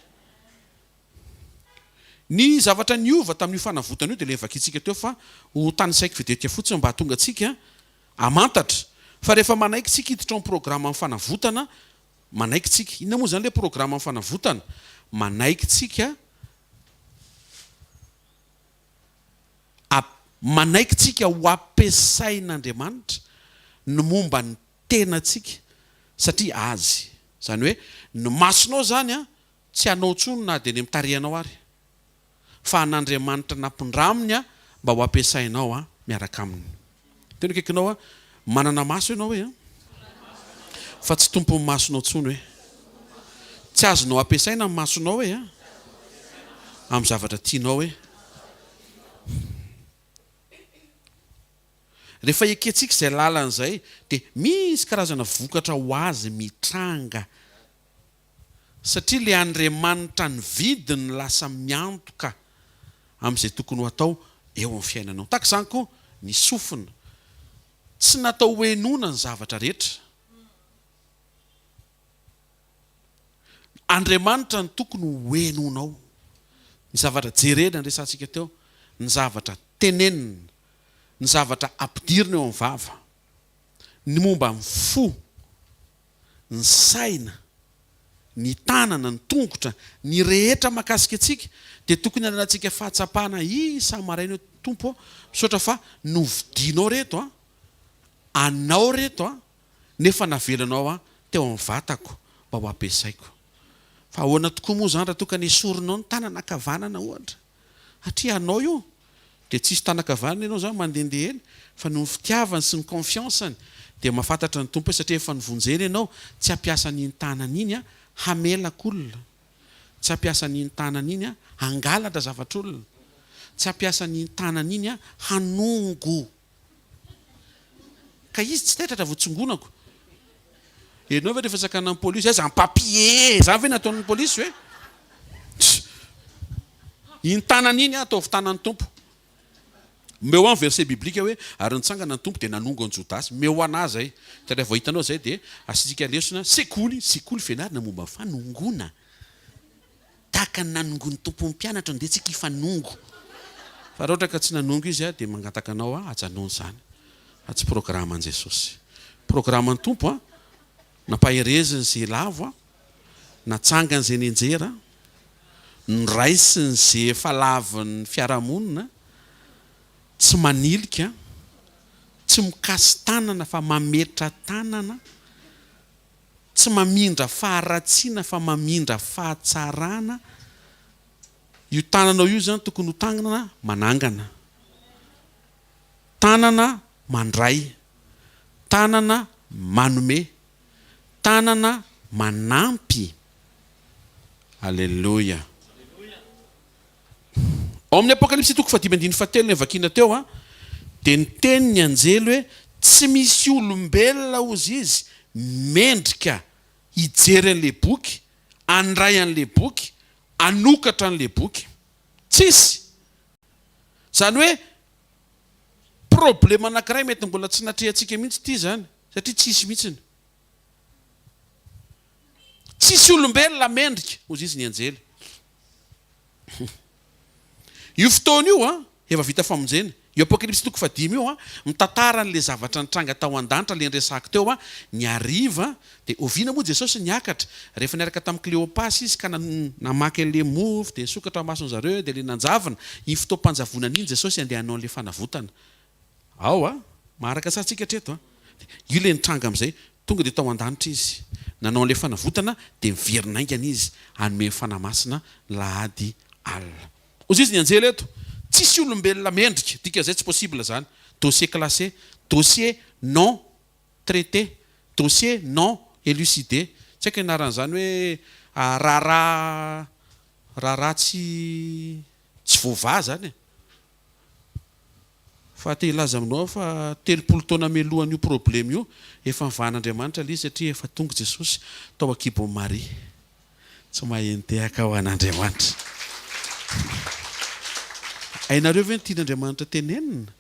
Ny zavatra niova tamin'io fanavotana io dia ilay vakintsika teo fa ho tanisaiko vetivety fotsiny mba hahatonga antsika hamantatra fa rehefa manaiky tsika hiditra ao amin'ny programan'ny fanavotana, manaiky tsika, inona moa izany ilay programan'ny fanavotana? Manaiky tsika manaiky tsika ho ampiasain'Andriamanitra ny momba ny tenantsika satria Azy. Izany hoe ny masonao izany an, Tsy anao intsony na dia ny amin'ny tarehinao ary, fa an'Andriamanitra nampindraminy aho mba ho ampiasainao aho miaraka aminy. Teny akaikinao aho, manana maso ianao hoe an? Fa tsy tompon'ny masonao intsony hoe. Tsy azonao ampiasaina ny masonao hoe an? Amin'ny zavatra tianao hoe. Rehefa ekentsika izay lalana izay dia misy karazana vokatra ho azy mitranga. Satria le Andriamanitra nividy no lasa miantoka amin'izay tokony ho atao eo amin'ny fiainanao. Tahaka izany koa ny sofina. Tsy natao ho henoina ny zavatra rehetra. Andriamanitra no tokony ho henoinao. Ny zavatra jerena niresahantsika teo, ny zavatra tenenina, ny zavatra ampidirina eo amin'ny vava, ny momba ny fo, ny saina, ny tanana, ny tongotra, ny rehetra mahakasika antsika dia tokony hananantsika fahatsapana isa-maraina hoe Tompo ô, misaotra fa novidianao reto an, anao reto an, nefa navelanao aho teo amin'ny vatako mba ho ampiasaiko. Fa ahoana tokoa moa izany raha toa ka nesorinao ny tanana ankavanana ohatra? Satria anao io dia tsisy tanan-kavanana ianao zany mandehandeha eny fa noho ny fitiavany sy ny confiance-ny dia mahafantatra ny Tompo hoe satria efa novonjena ianao tsy hampiasa an'iny tanana iny hamelaka olona, tsy hampiasa an'iny tanana iny hangalatra zavatr'olona, tsy hampiasa an'iny tanana iny hanongo. Ka izy tsy taitra raha vao tsongonako. Enao ve rehefa sakanan'ny polisy, aiza ny papier? Zany ve nataon'ny polisy ve? Iny tanana iny ataovy tanan'ny Tompo. Omeo ahy ny verset biblique hoe ary nitsangana ny Tompo dia nanongo an'i Jodasy. Omeo anah zay. Ka raha vao hitanao zay dia asiantsika lesona sekoly, sekoly fianarana momba ny fanongoana. Tahaka ny nanongoan'ny Tompo ny mpianatra ndeha tsika hifanongo. Fa raha ohatra ka tsy nanongo izy dia mangataka anao aho ajanony izany fa tsy programan'i Jesosy. Programan'ny Tompo an, nampahereziny ze lavo an, natsangany ze nenjera, noraisiny ze efa lavin'ny fiarahamonina, tsy manilika, tsy mikasi-tanana fa mametra-tanana, Tsy mamindra faharatsiana fa mamindra fahatsarana, io tananao io izany tokony ho tanana manangana, tanana mandray, tanana manome, tanana manampy. Aleloia. Ao amin'ny Apokalypsy toko fahadimy andininy fahatelo ilay novakiana teo dia niteny ny anjely hoe tsy misy olombelona hozy izy mendrika hijery an'ilay boky, handray an'ilay boky, hanokatra an'ilay boky. Tsisy. Izany hoe problema anankiray mety mbola tsy natrehantsika mihitsy ity izany satria tsisy mihitsiny. Tsisy olombelona mendrika hozy izy ny anjely. Io fotoana io an, efa vita famonjena. Io Apokalypsy toko fahadimy io an, mitantara an'ilay zavatra nitranga tao an-danitra ilay niresahako teo an, ny hariva, dia oviana moa Jesosy niakatra? Rehefa niaraka tamin'i Kleopasy izy ka namaky an'ilay mofo, dia nisokatra ny mason'zareo, dia ilay nanjavona, iny fotoam-panjavonana iny Jesosy andeha hanao an'ilay fanavotana. Ao an, maharaka tsara tsika hatreto an. Io ilay nitranga amin'izay, tonga dia tao an-danitra Izy, nanao an'ilay fanavotana, dia miverina haingana Izy hanome ny Fanahy Masina ny lahady alina. Hozy izy ny anjely eto, tsisy olombelona mendrika, dikan'izay tsy possible izany, dossier classé, dossier non traité, dossier non élucidé, tsy haiko ny anaran'izany hoe raharaha raharaha tsy tsy voavaha izany e. Fa te hilaza aminao aho fa 30 taona mialohan'io problème io efa nivahan'Andriamanitra ilay izy satria efa tonga Jesosy tao an-kibon'i Maria. Tsy mahay nitehaka ho an'Andriamanitra. Hainareo ve ny tian'Andriamanitra tenenina?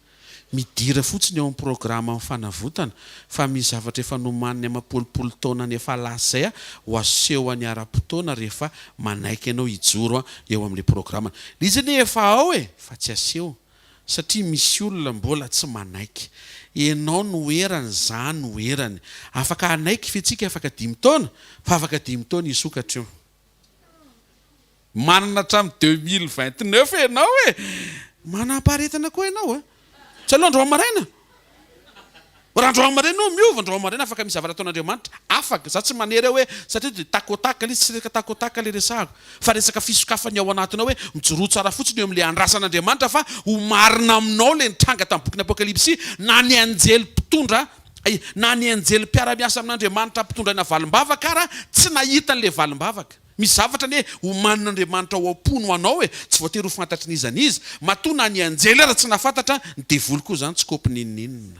Midira fotsiny ao amin'ny programan'ny fanavotana fa misy zavatra efa nomaniny amam-polopolo taonany efa lasa izay ho asehony ara-potoana rehefa manaiky ianao hijoro eo amin'ilay programana. Ilay izy anie efa ao e! Fa tsy aseho satria misy olona mbola tsy manaiky. Enao no erany za no erany. Afaka hanaiky ve tsika afaka dimy taona? Fa afaka dimy taona hisokatra io. Manana hatramin'ny 2029 enao e! Manam-paharetana koa enao a! Tsy aleo androany maraina? Raha androany maraina io miova, androany maraina afaka misy zavatra ataon'Andriamanitra, afaka, za tsy manery aho hoe satria dia tac au tac ilay izy, tsy resaka tac au tac ilay resahako, fa resaka fisokafany ao anatinao hoe mijoroa tsara fotsiny eo amin'ilay andrasan'Andriamanitra fa ho marina aminao ilay nitranga tamin'ny bokin'ny Apokalypsy, na ny anjely mpitondra, na ny anjely mpiara-miasa amin'Andriamanitra ampitondraina valim-bavaka ara tsy nahita an'ilay valim-bavaka. Misy zavatra anie omanin'Andriamanitra ao am-pony ho anao e, tsy voatery ho fantatry n'iza n'iza, matoa na ny anjely aza tsy nahafantatra, ny devoly koa izany tsy kopy n'inon'inona.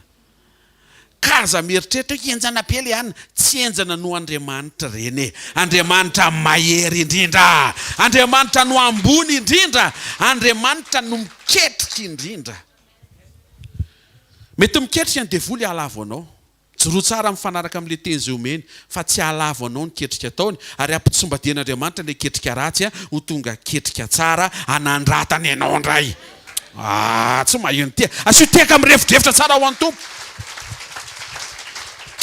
Ka aza mieritreritra hoe henjana be le anona, tsy henjana noho Andriamanitra ireny e, Andriamanitra mahery indrindra, Andriamanitra no ambony indrindra, Andriamanitra no miketrika indrindra. Mety miketrika ny devoly hahalavo anao. Mijoroa tsara mifanaraka amin'ilay teny izay omeny, fa tsy hahalavo anao ny ketrika ataony, ary hampitsombadian'Andriamanitra ilay ketrika ratsy ho tonga ketrika tsara hanandratany anao indray. Ah, tsy maheno tia. Asio tehaka mirefodrefotra tsara ho an'ny Tompo.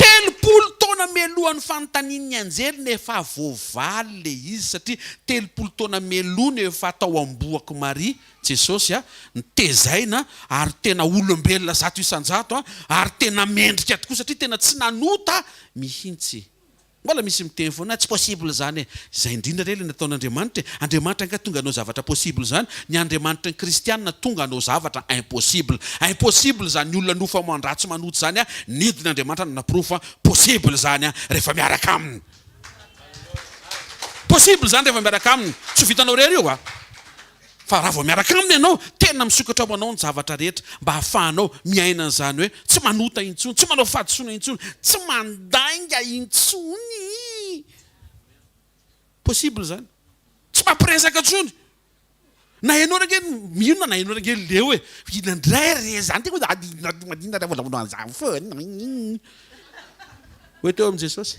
30 taona mialohan'ny fanontanian'ny anjely no efa voavaly ilay izy, satria 30 taona mialoha no efa tao am-bohok'i Maria Jesosy a, nitezaina ary tena olombelona 100% a, ary tena mendrika tokoa satria tena tsy nanota mihintsy. Mbola misy miteny foana tsy possible izany e. Izay indrindra re ilay nataon'Andriamanitra e. Andriamanitra angaha tonga hanao zavatra possible izany? Ny Andriamanitry ny kristianina tonga hanao zavatra impossible. Impossible izany olona nofo aman-dratsy manota izany a, nidina Andriamanitra nanaporofo fa possible izany a, rehefa miaraka aminy. Possible izany rehefa miaraka aminy. Tsy ho vitanao irery io a. Fa raha vao miaraka aminy ianao, tena misokatra ho anao ny zavatra rehetra mba hahafahanao miaina an'izany hoe tsy manota intsony, tsy manao fahadisoana intsony, tsy mandainga intsony. Possible izany. Tsy mampiresaka intsony. Na ianao ange mino na ianao ange leo e. Inona indray re izany ty Hoe teo amin'i Jesosy.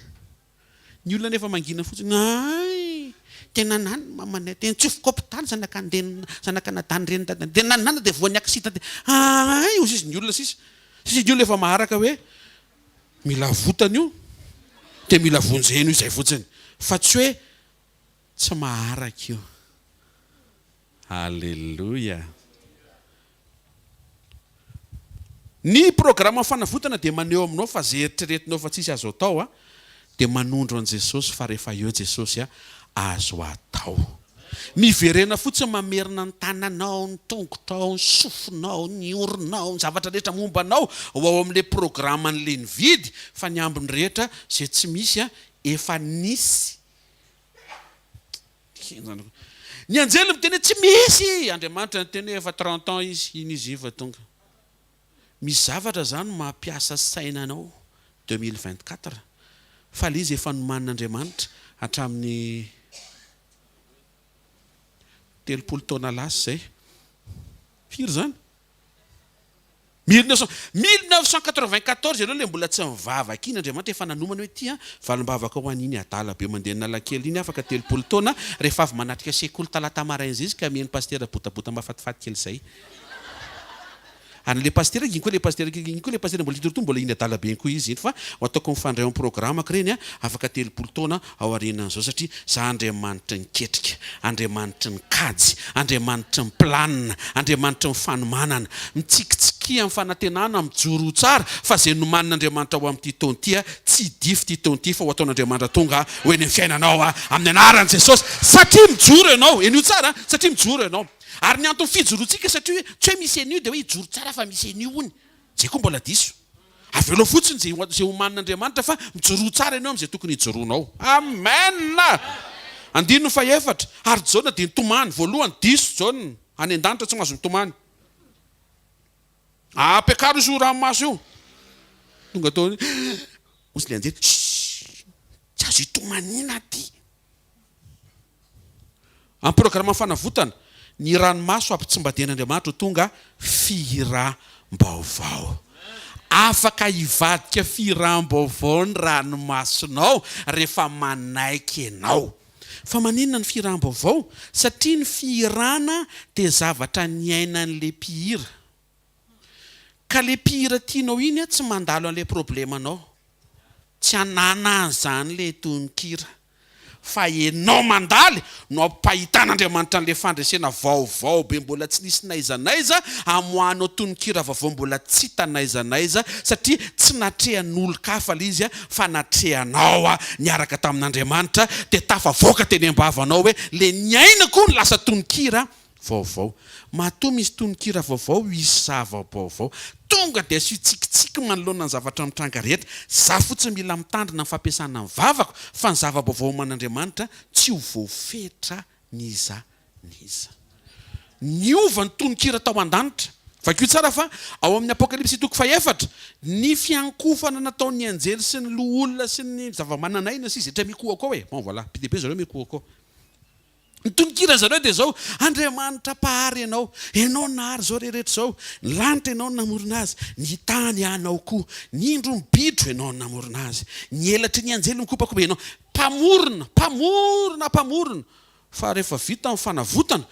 Ny olona anefa mangina fotsiny, hay! Tena nany ny mamanay, dia nitsofoka hopitaly zanak'andenina, zanak'anadany reny dadany, dia nanana dia voan'ny accident, dia hay! Hoy sisa ny olona sisa, sisa ny olona efa maharaka hoe mila avotana io, dia mila vonjena io, izay fotsiny, fa tsy hoe tsy maharaka io. Alléluia! Ny programan'ny fanavotana dia maneho aminao fa izay eritreretinao fa tsisy azo atao dia manondro an'i Jesosy fa rehefa eo Jesosy azo atao. Miverena fotsiny mamerina ny tananao, ny tongotrao, ny sofinao, ny oronao, ny zavatra rehetra momba anao ho ao amin'ilay programan'ilay nividy fa ny ambiny rehetra izay tsy misy efa nisy. Henjana koa. Ny anjely miteny hoe tsy misy! Andriamanitra niteny hoe efa 30 ans izy, iny izy iny fa tonga. Misy zavatra zany mampiasa saina anao 2024 fa le izy efa nomanin'Andriamanitra hatramin'ny 30 taona lasa izay. Firy zany? 1994 ianao ilay mbola tsy nivavaka iny, Andriamanitra efa nanomana hoe ity an, valim-bavaka ho an'iny adala be mandeha Analakely iny afaka 30 taona rehefa avy manatrika sekoly talata maraina izay izy ka mihaino pasitera botabota mahafatifaty kely izay. Ary le pasitera, iny koa le pasitera, iny koa le pasitera mbola hitory mbola iny adala be iny koa izy iny fa ho ataoko mifandray ao amin'ny programme-ko ireny afaka 30 taona ao aorianan'izao satria za Andriamanitry ny ketrika, Andriamanitry ny kajy, Andriamanitry ny planina, Andriamanitry ny fanomanana. Mitsikitsikia amin'ny fanantenana, mijoro ho tsara fa izay nomanin'Andriamanitra ho amin'ity taona ity tsy hidify ity taona ity fa ho ataon'Andriamanitra tonga ho eny amin'ny fiainanao amin'ny anaran'i Jesosy satria mijoro ianao, henoy tsara, satria mijoro ianao. Ary ny anton'ny fijoroantsika satria hoe tsy hoe misy an'io dia hoe hijoro tsara fa misy an'io hono. Izay koa mbola diso. Avelao fotsiny izay izay omanin'Andriamanitra fa mijoroa tsara ianao amin'izay tokony hijoroanao. Amen! Andininy fahefatra, Ary Jaona dia nitomany. Voalohany, diso Jaona. Any an-danitra tsy mahazo mitomany. Ampiakaro io ranomaso io. Tonga tao, hoy ilay anjely, Chut! Tsy azo itomaniana aty. Amin'ny programan'ny fanavotana, ny ranomaso ampitsimbadian'Andriamanitra ho tonga fihiram-baovao. Afaka hivadika fihiram-baovao ny ranomasonao rehefa manaiky ianao. Fa maninona ny fihiram-baovao? Satria ny fihirana dia zavatra niainan'ilay mpihira. Ka le mpihira tianao iny tsy mandalo an'ilay problemanao. Tsy ananany izany le tononkira. Fa enao mandaly no ampahitan'Andriamanitra an'le fandresena vaovao be mbola tsy nisy n'aiza n'aiza, amoahanao tononkira vaovao mbola tsy hita n'aiza n'aiza satria tsy natrehan'olon-kafa le izy fa natrehanao niaraka tamin'Andriamanitra dia tafavoaka teny am-bavanao hoe le niainako no lasa tononkira vaovao. Matoa misy tononkira vaovao, hisy zava-baovao. Tonga dia asio tsikitsiky manoloana ny zavatra mitranga rehetra. Za fotsiny mila mitandrina ny fampiasana ny vavako fa ny zava-baovao oman'Andriamanitra tsy ho voafetra n'iza n'iza. Niova ny tononkira tao an-danitra. Vakio tsara fa ao amin'ny Apokalypsy toko fahefatra, ny fiankofana nataon'ny anjely sy ny loholona sy ny zava-manan'aina sy izay rehetra mikohaka ao e! Bon voilà, be dia be zareo mikohaka ao. Ny tononkira zareo dia izao, Andriamanitra Mpahary Ianao, Ianao nahary izao rehetra izao, ny lanitra Ianao no namorona azy, ny tany Anao koa, ny indro ny bitro Ianao no namorona azy, ny elatry ny anjely mikopakopa Ianao, Mpamorona, Mpamorona, Mpamorona. Fa rehefa vita ny fanavotana,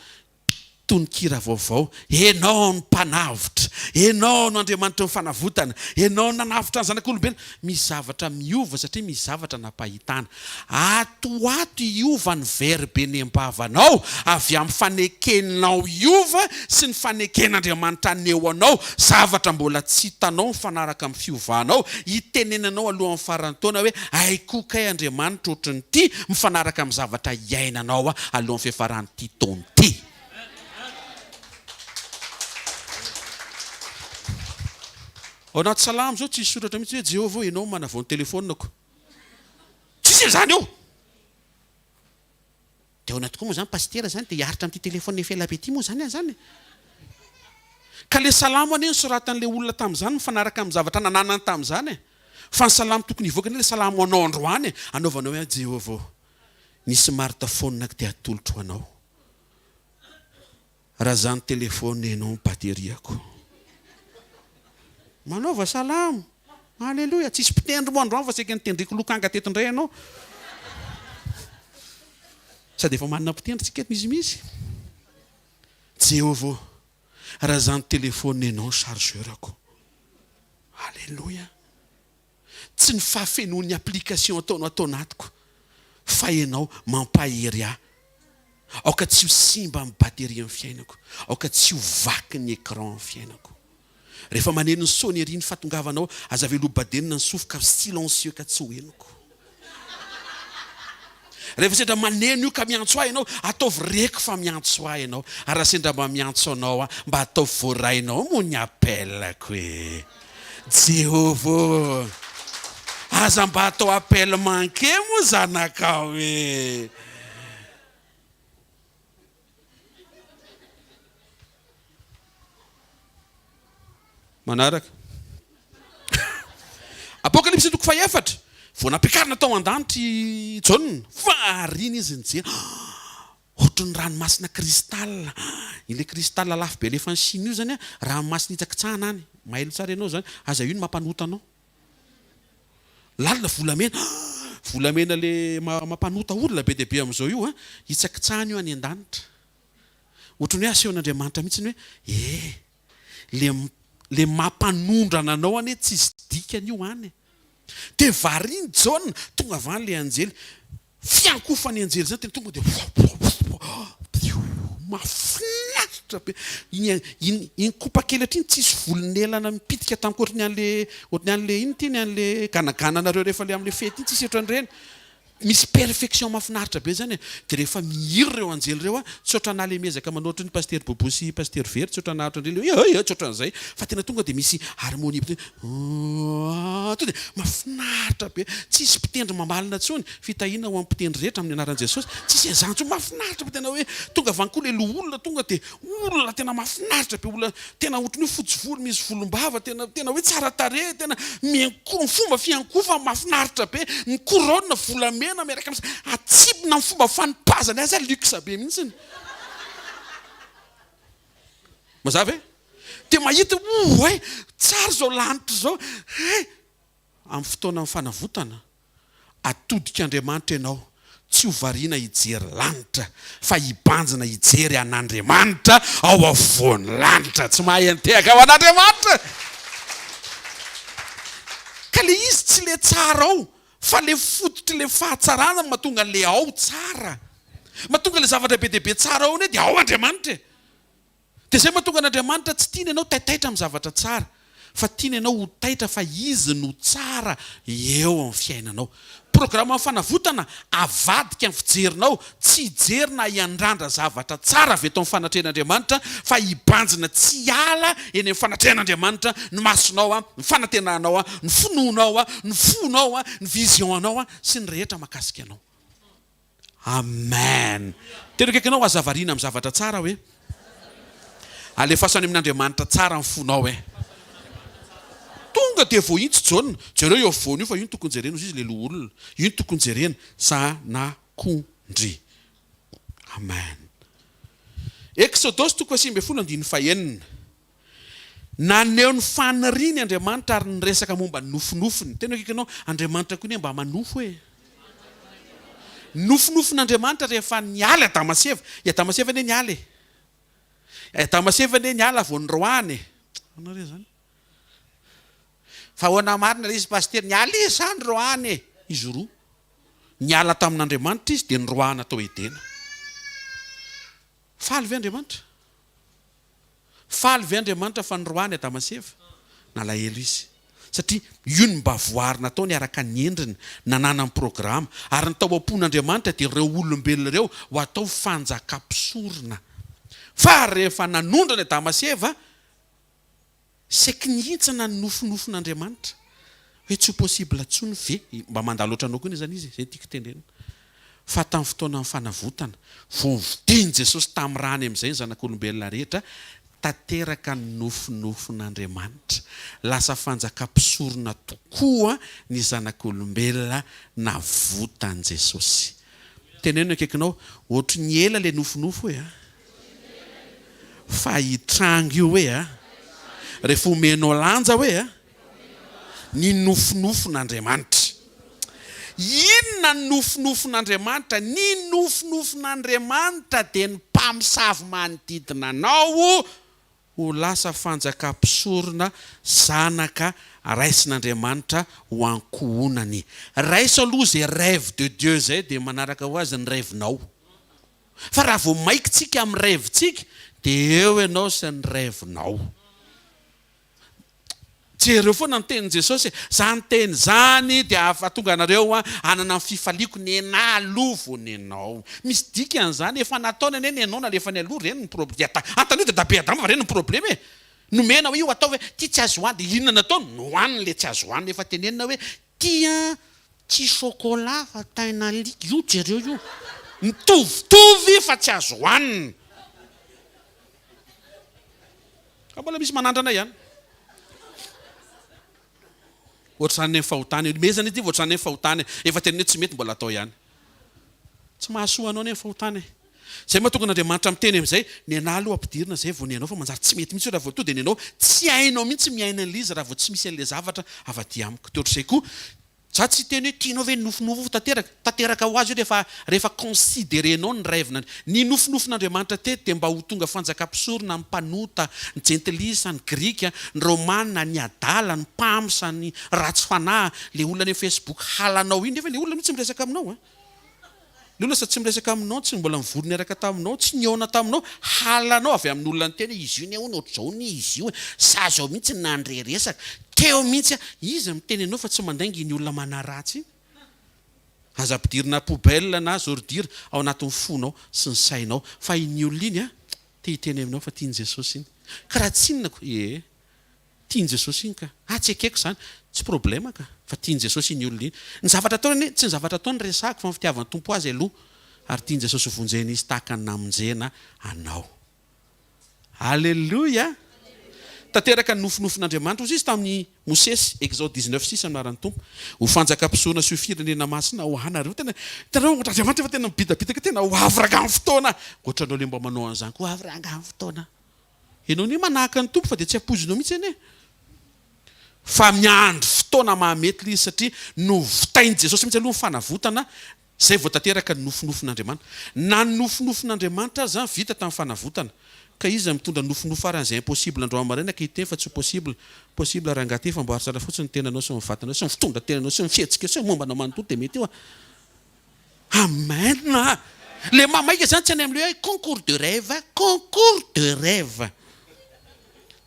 Tononkira vaovao, Ianao no Mpanavotra, Ianao no Andriamanitry ny fanavotana, Ianao no nanavotra ny zanak'olombelona. Misy zavatra miova satria misy zavatra nampahitana. Ato ho ato hiova ny verbe eny am-bavanao avy amin'ny fanekenao hiova sy ny faneken'Andriamanitra haneho anao zavatra mbola tsy hitanao mifanaraka amin'ny fiovanao, hitenenanao alohan'ny faran'ny taona hoe hay koa kay Andriamanitra ohatran'ity mifanaraka amin'ny zavatra iainanao alohan'ny fiafaran'ity taona ity. Ao anaty salamo izao tsisy soratra mihitsy hoe Jehovah ô ianao no manavao ny telefaoniko. Tsisy an'izany eo. Dia ahoana tokoa moa izany pasitera izany dia hiaritra amin'ity telefaonina efa ela be ity moa izany aho izany e? Ka ilay salamo anie nosoratan'ilay olona tamin'izany mifanaraka amin'ny zavatra nananany tamin'izany e. Fa ny salamo tokony hivoaka anie ilay salamo anao androany e, anaovanao hoe Jehovah ô, ny smartphone-ko dia atolotro anao. Raha zany telephone enao ny batterie-ko. Manaova salamo. Aleloia. Tsisy mpitendry moa androany fa saika nitendreko lokanga teto indray ianao. Sady efa manana mpitendry tsika eto misimisy. Jehovah ô, raha zany telephone enao ny chargeur-ko. Aleloia. Tsy ny fahafenoan'ny application ataonao ato anatiko fa ianao mampahery ahy. Aoka tsy ho simba ny batterie ny fiainako. Aoka tsy ho vaky ny écran ny fiainako. Rehefa maneno ny sonnerie ny fahatongavanao, aza avela ho badenina ny sofiko ka silencieux ka tsy ho henoko. Rehefa sendra maneno io ka miantso ahy ianao, ataovy reko fa miantso ahy ianao. Ary raha sendra mba miantso anao aho, mba ataovy voarainao moa ny appel-ko e. Jehovah ô! Aza mba atao appel manqué moa zanakao e! Manaraka. Apokalypsy toko fahefatra, vao nampiakarina tao an-danitra i Jaona, variana izy nijery, ohatry ny ranomasina cristal, ilay cristal lafo be alefan'i Chine io izany, ranomasina hitsakitsahana any, mailo tsara ianao izany, aza io no mampanota anao. Lalina volamena, volamena le mampanota olona be dia be amin'izao io, hitsakitsahana io any an-danitra. Ohatran'ny hoe asehon'Andriamanitra mihitsy hoe, eh, le. Le mampanondrana anao anie tsisy dikany io any e. Dia variana Jaona, tonga avy any le anjely, fiankofan'ny anjely zany tena tonga dia mahafinaritra be. Iny iny iny kopa kely iny tsisy volon'elana mipitika tamiko ohatry ny an'le ohatry ny an'le inona ity ny an'le ganagananareo rehefa le amin'le fety iny tsisy ohatran'ireny. Misy perfection mahafinaritra be zany e! De rehefa mihira ireo anjely ireo a, tsy ohatranà le miezaka manao ohatry ny pasitera Bobo sy pasitera Very, tsy ohatranà ohatran'ireny hoe eh eh tsy ohatran'izay fa tena tonga de misy harmonie be tonga de mahafinaritra be, tsisy mpitendry mamalona intsony, fitahiana ho an'ny mpitendry rehetra amin'ny anaran'i Jesosy, tsisy an'izany intsony, mahafinaritra be tena hoe tonga avy any koa le loholona tonga de Olona tena mahafinaritra be, olona tena ohatran'ny hoe fotsy volo, misy volombava, tena tena hoe tsara tarehy, tena miankoho, ny fomba fiankohofany mahafinaritra be, ny couronne volamena miaraka amin'ny atsipina ny fomba fanipazany azy luxe be mihitsy. Mazava e? Dia mahita hoe oay, tsara izao lanitra izao, hay! Amin'ny fotoanan'ny fanavotana, atodik'Andriamanitra ianao, tsy ho variana hijery lanitra, fa hibanjina hijery an'Andriamanitra ao afovoan'ny lanitra. Tsy mahay antehaka ho an'Andriamanitra! Ka le izy tsy le tsara ao, fa le fototr'le fahatsarana no mahatonga an'le ao tsara. Mahatonga le zavatra be dia be tsara ao anie dia ao Andriamanitra e! Dia izay mahatonga an'Andriamanitra tsy tiany ianao taitaitra amin'ny zavatra tsara, fa tiany ianao ho taitra fa Izy no tsara eo amin'ny fiainanao. Programan'ny fanavotana, avadika ny fijerinao, tsy hijery na hiandrandra zavatra tsara avy eto amin'ny fanatrehan'Andriamanitra, fa hibanjina tsy hiala eny amin'ny fanatrehan'Andriamanitra ny masonao, ny fanantenanao, ny finoanao, ny fonao, ny vision-nao sy ny rehetra mahakasika anao. Amen! Tena akaiky anao aza variana amin'ny zavatra tsara hoe. Alefaso any amin'Andriamanitra tsara ny fonao eh. Tonga dia voahitsy Jaona. Jereo eo afovoany io fa io no tokony jerena hozy izy le loholona. Io no tokony jerena. Zanak'ondry. Amen. Eksodosy toko fahasivy andininy fahenina. Naneho ny faniriany Andriamanitra ary niresaka momba ny nofinofiny. Tena akaiky anao, Andriamanitra koa anie mba manofy e! Nofinofin'Andriamanitra rehefa niala i Adama sy Eva. I Adama sy Eva anie niala e! I Adama sy Eva anie niala vao niroahana e! Ahoana re izany? Fa ahoana marina ilay izy Pasitera? Niala izy sa niroahana e? Izy roa. Niala tamin'Andriamanitra izy dia niroahana tao Edena. Faly ve Andriamanitra? Faly ve Andriamanitra fa noroahiny Adama sy Eva? Nalahelo Izy. Satria io no mba voary nataony araka ny endriny, nananany programa. Ary ny tao am-pon'Andriamanitra dia ireo olombelona ireo ho atao fanjakam-pisorona. Fa rehefa nanondrana Adama sy Eva, Saiky nihintsana ny nofinofin'Andriamanitra. Hoe tsy ho possible intsony ve? Mba mandalo ohatranao koa anie izany izy e, izay no tiako tenenina. Fa tamin'ny fotoanan'ny fanavotana, vao novidian'i Jesosy tamin'ny rany amin'izay ny zanak'olombelona rehetra, tanteraka ny nofinofin'Andriamanitra. Lasa fanjakam-pisorona tokoa ny zanak'olombelona navotan'i Jesosy. Teneno ny akaikinao, ohatry ny ela ilay nofinofy hoe a! Fa hitranga io hoe a! Rehefa omenao lanja hoe a! Ny nofinofin'Andriamanitra. Inona ny nofinofin'Andriamanitra? Ny nofinofin'Andriamanitra dia ny mpamosavy manodidina anao ho lasa fanjakam-pisorona zanaka raisin'Andriamanitra ho ankohonany. Raiso aloha izay rêve de Dieu izay dia manaraka ho azy ny rêve-nao. Fa raha vao maika tsika amin'ny rêve-tsika dia eo ianao sy ny rêve-nao. Jereo foana ny tenin'i Jesosy e! Izany teny izany dia hahatonga anareo hanana ny fifaliako, nenà aloha vao nenao. Misy dikany izany, efa nataony anie nenao nalefany aloha, ireny ny prob, antanio dadabe Adama fa ireny ny problema e! Nomena hoe io atao hoe ity tsy azo hohanina, dia inona nataony? Nohaniny ilay tsy azo hohanina, efa tenenina hoe Ty an tsy chocolat fa tain'alika, io jereo io, mitovitovy fa tsy azo hohanina. Fa mbola misy manandrana ihany. Ohatr'izany ny fahotana e, mezana ity fa ohatr'izany ny fahotana e, efa tenenina hoe tsy mety mbola atao ihany. Tsy mahasoa anao anie ny fahotana e. Zay mahatonga an'Andriamanitra miteny amin'izay, ny anah aloha ampidirina zay vao ny anao fa manjary tsy mety mihitsy io raha vao to dia ny anao tsy hainao mihitsy miaina an'ilay izy raha vao tsy misy an'ilay zavatra avy aty amiko. Dia ohatr'izay koa, Za tsy hiteny hoe tianao ve ny nofinofo ho tanteraka? Tanteraka ho azy io rehefa rehefa considerer-nao ny rêve-na. Ny nofinofin'Andriamanitra teto dia mba ho tonga fanjaka-mpisorona ny mpanota, ny jentilisa, ny grika, ny romana, ny adala, ny mpamsa, ny ratsy fanahy, le olona any amin'ny facebook halanao iny nefa le olona mihitsy miresaka aminao an! Ny olona sady tsy miresaka aminao, tsy mbola nivory niaraka taminao, tsy nihaona taminao, halanao avy amin'ny olona niteny hoe izy io anie hono ohatr'izao hono izy io e, za zao mihitsy nandre resaka, teo mihitsy aho, iza miteny anao fa tsy mandainga iny olona manaratsy iny? Aza ampidirina poubelle na ordure ao anatin'ny fonao sy ny sainao fa iny olona iny an, te hiteny aminao fa tian'i Jesosy iny. Ka raha tsy inona ko, ee. Tian'i Jesosy iny ka. Ah tsy ekeko izany. Tsy problème ka. Fa tian'i Jesosy iny olona iny. Ny zavatra ataony anie, tsy ny zavatra ataony resahako fa ny fitiavan'ny Tompo azy aloha. Ary tian'i Jesosy ho vonjena izy tahaka ny namonjena anao. Alléluia! Tanteraka ny nofinofin'Andriamanitra hozy izy tamin'i Mosesy, Exode 19 6 amin'ny anaran'ny Tompo. Ho fanjaka-mpisorona sy ho firenena masina ho anareo. Tena hitanareo Andriamanitra efa tena mibitapitaka tena ho avy rangaha ny fotoana. Ohatranao le mba manao an'izany koa, ho avy rangaha ny fotoana. Ianao anie manahaka ny Tompo fa dia tsy ampoizinao mihitsy anie. Fa miandry fotoana mahamety ilay izy satria novitain'i Jesosy mihitsy aloha ny fanavotana izay vao tanteraka ny nofinofin'Andriamanitra. Na ny nofinofin'Andriamanitra aza vita tamin'ny fanavotana. Ka iza mitondra nofinofy faran'izay impossible androany maraina ka hiteny fa tsy possible. Possible rangahy ty fa amboary tsara fotsiny ny tenanao sy ny vatanao sy ny fitondra-tenanao sy ny fihetsikao sy ny momba anao manontolo dia mety io a. Amen a! Le mamaika zany tsy any amle hoe concours de rêve, concours de rêve.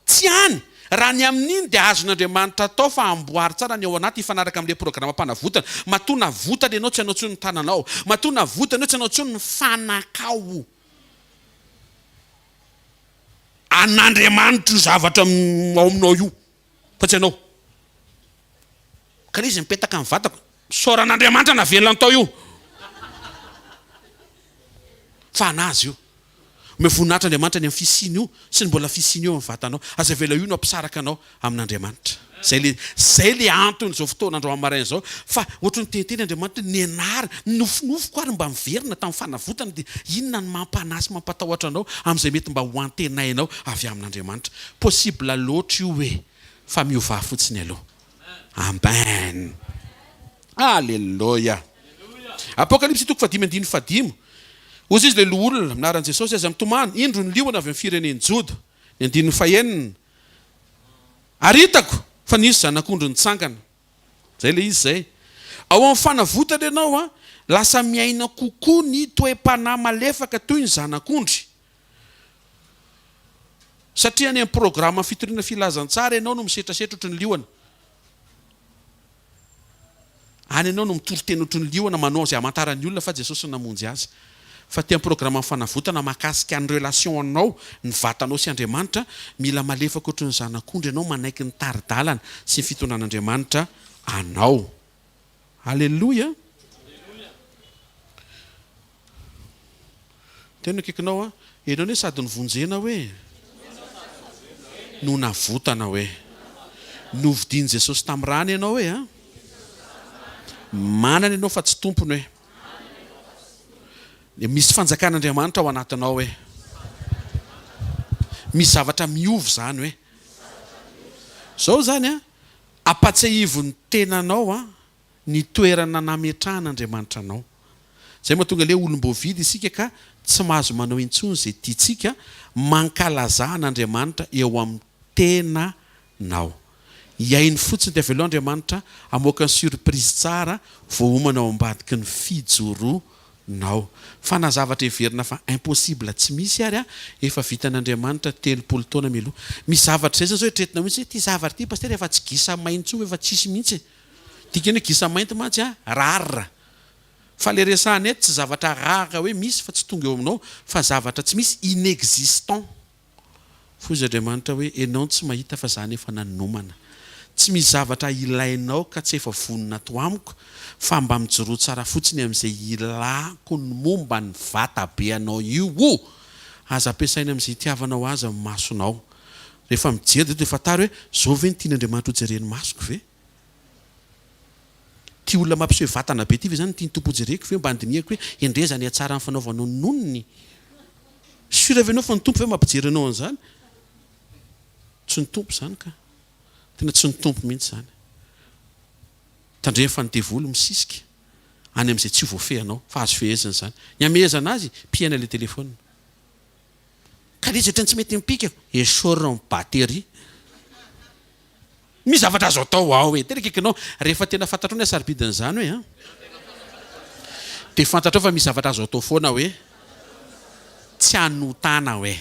Tsy any. Raha ny amin'iny dia azon'Andriamanitra atao fa amboary tsara ny ao anaty hifanaraka amin'ilay programam-panavotana. Matoa navotana ianao tsy anao intsony ny tananao. Matoa navotana ianao tsy anao intsony ny fanakao. An'Andriamanitra io zavatra ao aminao io fa tsy anao. Ka le izy mipetaka amin'ny vatako. Isaorana Andriamanitra navelany tao io. Fa anazy io. Omeo voninahitra Andriamanitra ny amin'ny fisiany io sy ny mbola fisiany eo amin'ny vatanao. Aza avela io no hampisaraka anao amin'Andriamanitra. Zay le zay le anton'izao fotoana androany maraina izao. Fa ohatry ny teniteny Andriamanitra hoe nianarana, ny nofinofiko ary mba miverina tamin'ny fanavotana dia inona no mampanahy sy mampatahotra anao amin'izay mety mba ho antenainao avy amin'Andriamanitra. Possible loatra io e! Fa miovà fotsiny aloha. Amen. Aleloia. Apokalypsy toko fahadimy andininy fahadimy. Hozy izy ilay loholona, amin'ny anaran'i Jesosy, aza mitomany, indro ny liona avy amin'ny firenen'i Joda. Ny andininy fahenina. Ary hitako fa nisy zanak'ondry nitsangana. Izay ilay izy izay. Ao amin'ny fanavotana ianao an, lasa miaina kokoa ny toe-panahy malefaka toy ny zanak'ondry. Satria any amin'ny programa fitoriana filazantsara ianao no misetrasetra ohatry ny liona. Any ianao no mitory teny ohatry ny liona, manao izay hamantaran'ny olona fa Jesosy no namonjy azy. Fa aty amin'ny programan'ny fanavotana mahakasika ny relation anao, ny vatanao sy Andriamanitra, mila malefaka ohatry ny zanak'ondry ianao manaiky ny tari-dalana sy ny fitondran'Andriamanitra anao. Aleloia! Teo ny akaikinao an! Ianao anie sady novonjena hoe no navotana hoe. Novidian'i Jesosy tamin'ny rany ianao hoe an! Manana ianao fa tsy tompony hoe. Misy fanjakan'Andriamanitra ao anatinao hoe. Misy zavatra miova izany hoe. Izao izany an, ampatsiahivo ny tenanao an, ny toerana nametrahan' Andriamanitra anao. Izay mahatonga ilay olom-boavidy isika ka tsy mahazo manao intsony izay tiantsika, mankalazà an' Andriamanitra eo amin'ny tenanao. Hihaino fotsiny dia avelao Andriamanitra hamoaka ny surprise tsara voaomana ao ambadiky ny fijoroanao. Fa na zavatra heverina fa impossible tsy misy ary efa vitan' Andriamanitra 30 taona mialoha. Misy zavatra izay zany zao eritreretinao mihitsy hoe ity zavatra ity Pasitera efa tsy gisa maina intsony fa efa tsisy mihitsy e. Dikany hoe gisa mainty mantsy a, rare. Fa le resahana eto tsy zavatra rare hoe misy fa tsy tonga eo aminao fa zavatra tsy misy, inexistant. Foza Andriamanitra hoe enao tsy mahita fa zany efa nanomana. Tsy misy zavatra ilainao ka tsy efa vonona ato amiko fa mba mijoroa tsara fotsiny amin'izay ilako ny momba ny vata be anao io o! Aza ampiasaina amin'izay itiavanao azy ny masonao. Rehefa mijery dia fantaro hoe zao ve no tian'Andriamanitra ho jeren'ny masoko ve? Ty olona mampiseho vatana be ty ve zany no tian'ny Tompo hojereko ve mba handinihako hoe endrey zany hatsaran'ny fanaovanao ny nonony? Sûr ve enao fa ny Tompo ve mampijery anao an'izany? Tsy ny Tompo izany ka. Tena tsy ny Tompo mihitsy izany. Tandremo fa ny devoly misisika any amin'izay tsy ho voafehinao, fa azo fehezina izany. Ny hamehezana azy, pihana ilay telephone. Ka le izy ohatran'ny tsy mety mipika, esorina ny batterie. Misy zavatra azo atao ao e! Tena akaikinao, rehefa tena fantatrao ny hasarobidin'izany hoe an! Dia fantatrao fa misy zavatra azo atao foana hoe tsy hanotana hoe.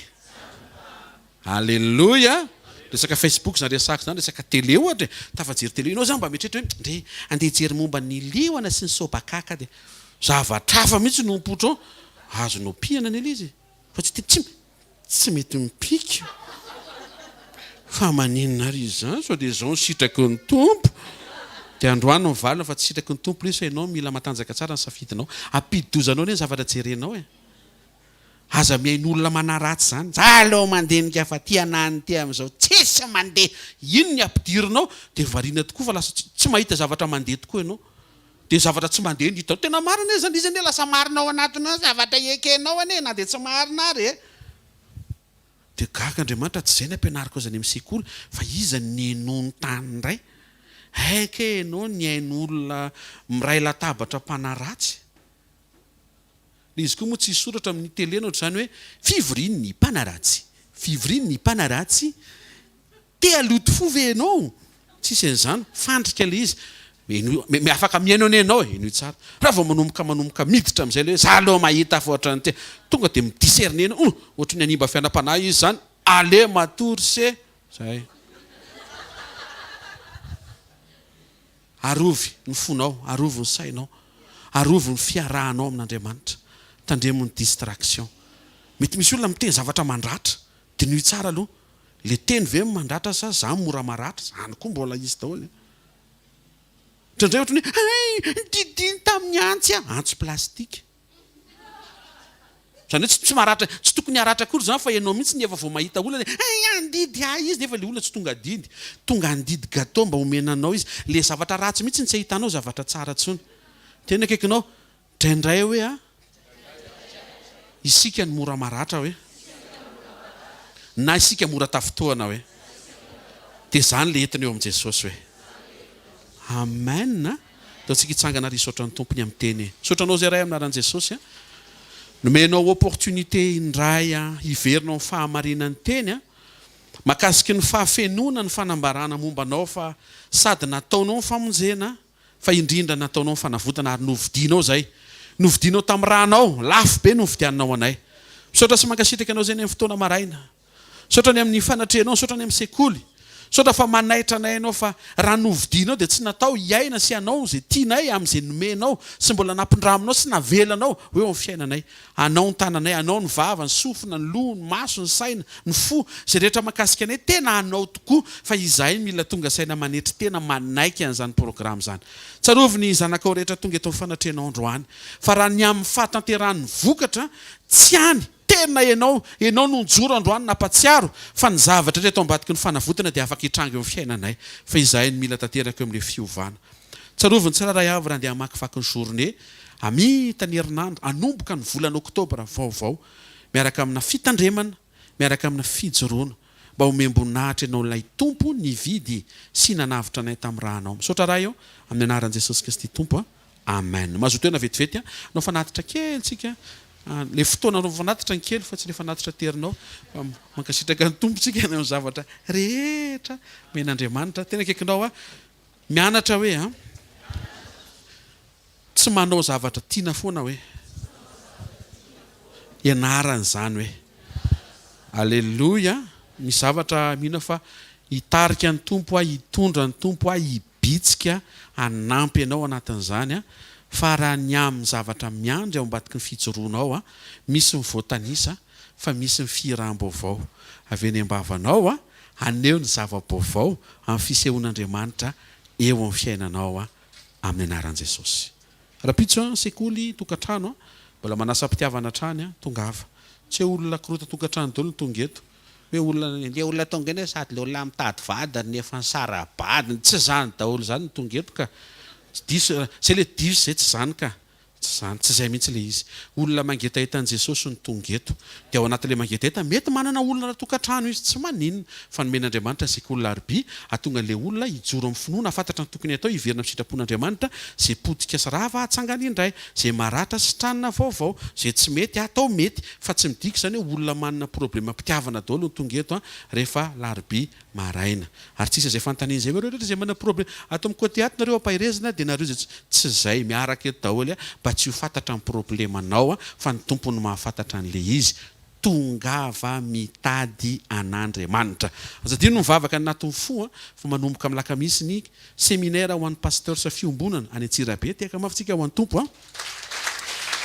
Aleloia! Resaka Facebook izany resahako izany, resaka télé ohatra e! Tafajery télé, ianao izany mba mieritreritra hoe ndre andeha hijery momba ny liona sy ny sobakaka dia zavatra hafa mihitsy no mipoitra ao, azonao pihana anie ilay izy e! Fa tsy tsy tsy mety mipika. Fa maninona ary izany sao dia izao no sitraky ny Tompo? Dia androany ny valiny fa tsy sitraky ny Tompo ilay izy fa ianao mila matanjaka tsara ny safidinao. Ampidi-doza anao anie ny zavatra jerenao e. Aza mihaino olona manaratsy izany. Za aleo mandinika fa ty anany ty amin'izao tsisy mandeha. Iny ny ampidirinao dia variana tokoa fa lasa tsy mahita zavatra mandeha tokoa ianao. Dia zavatra tsy mandeha no hitanao. Tena marina anie izany, izy anie lasa marina ao anatinao ny zavatra ekenao anie na dia tsy marina ary e. Dia gaga Andriamanitra, tsy izay ny ampianariko azy any amin'ny sekoly fa iza no nihainoany tany indray? Hay kay ianao nihaino olona miray latabatra mpanaratsy. Ilay izy koa moa tsy hisy soratra amin'ny télé na ohatr'izany hoe fivorian'ny mpanaratsy, fivorian'ny mpanaratsy. Te haloto fo ve ianao? Tsisy an'izany, fandrika ilay izy. Henoy, me, afaka mihaino anie ianao e, henoy tsara. Raha vao manomboka manomboka miditra amin'izay ilay hoe za aloha mahita fa ohatran'ny te, tonga dia mi-discerner ianao, hum, ohatry ny hanimba fiainam-panahy izy izany, allez matory se, zay. Arovy ny fonao, arovy ny sainao, arovy ny fiarahanao amin'Andriamanitra. Tandremo ny distraction. Mety misy olona miteny zavatra mandratra, diniho tsara aloha. Le teny ve no mandratra sa za mora maratra? Zany koa mbola izy daholo e. Indraindray ohatran'ny hoe hay nodidiny tamin'ny antsy aho, antsy plastique. Zany hoe tsy tsy maratra, tsy tokony haratra akory zany fa ianao mihitsy no efa vao mahita olana hoe hay handidy ahy izy nefa le olona tsy tonga adidy. Tonga handidy gateau mba homena anao izy. Le zavatra ratsy mihitsy no tsy ahitanao zavatra tsara intsony. Tena akaikinao. Indraindray hoe a, isika no mora maratra hoe, na isika mora tafintohana hoe, dia izany ilay entina eo amin'i Jesosy hoe. Amen a! Ataontsika hitsangana ary hisaotra ny Tompo ny amin'ny teny e. Misaotra anao izay Ray amin'ny anaran'i Jesosy a. Nomenao opportunité indray a, hiverina ao amin'ny fahamarinan'ny teny a. Mahakasiky ny fahafenoana ny fanambarana momba anao fa sady nataonao ny famonjena, Fa indrindra nataonao ny fanavotana ary novidianao izay. Novidianao tamin'ny rànao, lafo be no nividianinao anay. Misaotra sy mankasitraka anao izay ny amin'ny fotoana maraina. Misaotra ny amin'ny fanatrehanao, misaotra ny amin'ny sekoly. Misaotra fa manaitra anay ianao fa raha novidianao dia tsy natao hiaina sy hanao izay tianay amin'izay nomenao sy mbola nampindraminao sy navelanao ho eo amin'ny fiainanay. Anao ny tananay, Anao ny vava, ny sofina, ny loha, ny maso, ny saina, ny fo, izay rehetra mahakasika anay, tena Anao tokoa fa izahay mila tonga saina manetry tena manaiky an'izany programa izany. Tsarovy ny zanakao rehetra tonga eto amin'ny fanatrehanao androany fa raha ny amin'ny fahatanterahan'ny vokatra, tsy any, tena Ianao, Ianao no nijoro androany nampatsiaro fa ny zavatra rehetra eto ambadiky ny fanavotana dia afaka hitranga eo amin'ny fiainanay fa izahay no mila tanteraka eo amin'ilay fiovana. Tsarovy ny tsirairay avy raha andeha hamakivaky ny journée hamita ny herinandro, hanomboka ny volana oktobra vaovao miaraka amina fitandremana, miaraka amina fijoroana mba homem-boninahitra Ianao ilay Tompo nividy sy nanavotra anay tamin'ny rànao. Misaotra Ray ô, amin'ny anaran'i Jesosy Kristy Tompo a. Amen. Mazotoa ena vetivety a. Hanao fanatitra kely tsika. Le fotoana anaovana fanatitra ny kely fa tsy le fanatitra aterinao. Fa mankasitraka ny Tompo tsika ny amin'ny zavatra rehetra omen'Andriamanitra. Tena akaikinao aho. Mianatra hoe an. Tsy manao zavatra tiana foana hoe. Ianarana izany hoe. Aleloia. Misy zavatra mino aho fa hitarika ny Tompo aho, hitondra ny Tompo aho, hibitsika, hanampy anao anatin'izany an. Fa raha ny amin'ny zavatra miandry ao ambadiky ny fijoroanao an, misy ny voatanisa fa misy ny fihiram-baovao avy eny am-bavanao an, haneho ny zava-baovao amin'ny fisehoan'Andriamanitra eo amin'ny fiainanao an. Amin'ny anaran'i Jesosy. Rapitso an, sekoly, tokantrano an, mbola manasa am-pitiavana hatrany an, tongava. Tsy hoe olona korotan-tokantrano daholo no tonga eto. Hoe olona, le olona tonga eny sady le olona mitady vady ary nefa nisara-bady, tsy izany daholo izany no tonga eto ka. Diso, zay le diso zay tsy izany ka. Tsy izany, tsy izay mihitsy ilay izy. Olona mangetaheta an'i Jesosy no tonga eto. Dia ao anatin'ilay mangetaheta, mety manana olona ara-tokantrano izy, tsy maninona. Fa nomen'Andriamanitra ny sekoly larobia, hahatonga an'ilay olona hijoro amin'ny finoana, hahafantatra ny tokony hatao, hiverina amin'ny sitrapon'Andriamanitra, izay potika sy rava hatsangana indray, izay maratra sitranina vaovao, izay tsy mety hatao mety. Fa tsy midika izany hoe olona manana problemam-pitiavana daholo no tonga eto rehefa larobia maraina. Ary tsisy izay fanontaniana izay hoe reo rehetra izay manana problème ato amin'ny côté ato nareo ampaherezina dia nareo izay tsy izay miaraka eto daholo mba tsy ho fantatra ny problemanao fa ny Tompo no mahafantatra an'le izy tongava mitady an'Andriamanitra. Aza adino ny mivavaka ny anatin'ny fo fa manomboka amin'ny lakamisy ny seminaire ho an'ny pasteurs fiombonana any Antsirabe tehaka mafy tsika ho an'ny Tompo a.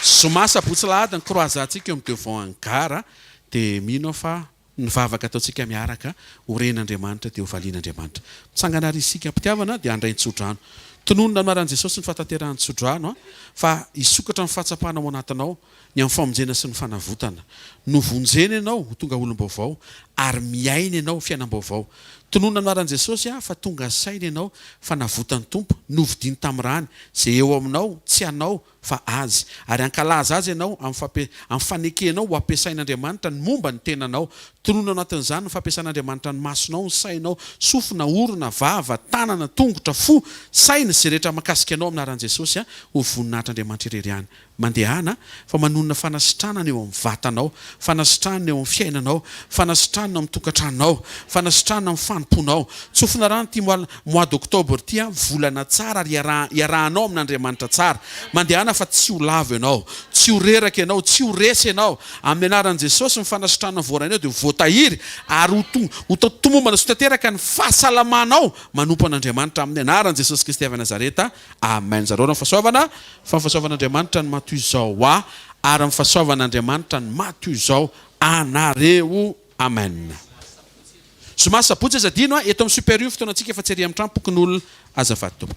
Zoma sabotsy lahady ny croisade-tsika eo amin'ny devant an'ny gara dia mino aho fa Ny vavaka ataontsika miaraka ho ren'Andriamanitra dia ho valian'Andriamanitra. Mitsangana àry isika am-pitiavana dia handray ny tsodrano. Tononina amin'ny anaran'i Jesosy ny fahatanterahan'ny tsodrano fa hisokatra ny fahatsapana ao anatinao ny amin'ny famonjena sy ny fanavotana. Novonjena ianao ho tonga olom-baovao ary miaina ianao fiainam-baovao. Tononina amin'ny anaran'i Jesosy fa tonga saina ianao fa navotan'ny Tompo, novidiany tamin'ny rany, izay eo aminao tsy anao fa Azy, ary hankalaza Azy ianao amin'ny fampi, amin'ny fanekenao ho ampiasain'Andriamanitra ny momba ny tenanao. Tononina ao anatin'izany ny fampiasan'Andriamanitra ny masonao, ny sainao, sofina, orona, vava, tanana, tongotra, fo, saina, izay rehetra mahakasika anao amin'ny anaran'i Jesosy ho voninahitr'Andriamanitra irery ihany. Mandehana fa manonona fanasitranana eo amin'ny vatanao, fanasitranana eo amin'ny fiainanao, fanasitranana ao amin'ny tokantranonao, fanasitranana amin'ny fanompoanao. Tsofina rano ity mois mois d'octobre ity an, volana tsara ary iaraha iarahanao amin'Andriamanitra tsara. Mandehana fa tsy ho lavo ianao, tsy ho reraka ianao, tsy ho resy ianao. Amin'ny anaran'i Jesosy ny fanasitranana voarainao dia ho voatahiry ary ho tonga ho tomombana sy ho tanteraka ny fahasalamanao manompo an'Andriamanitra amin'ny anaran'i Jesosy Kristy avy Nazareta. Amen. Zareo ny fahasoavana fa ny fahasoavan'Andriamanitra no maha toy izao ahy ary ny fahasoavan'Andriamanitra no maha toy izao anareo. Amen. Zoma sabotsy aza adino a, eto amin'ny Super U fotoanantsika fa tsy ary amin'ny trano pokonolona azafady tompoko.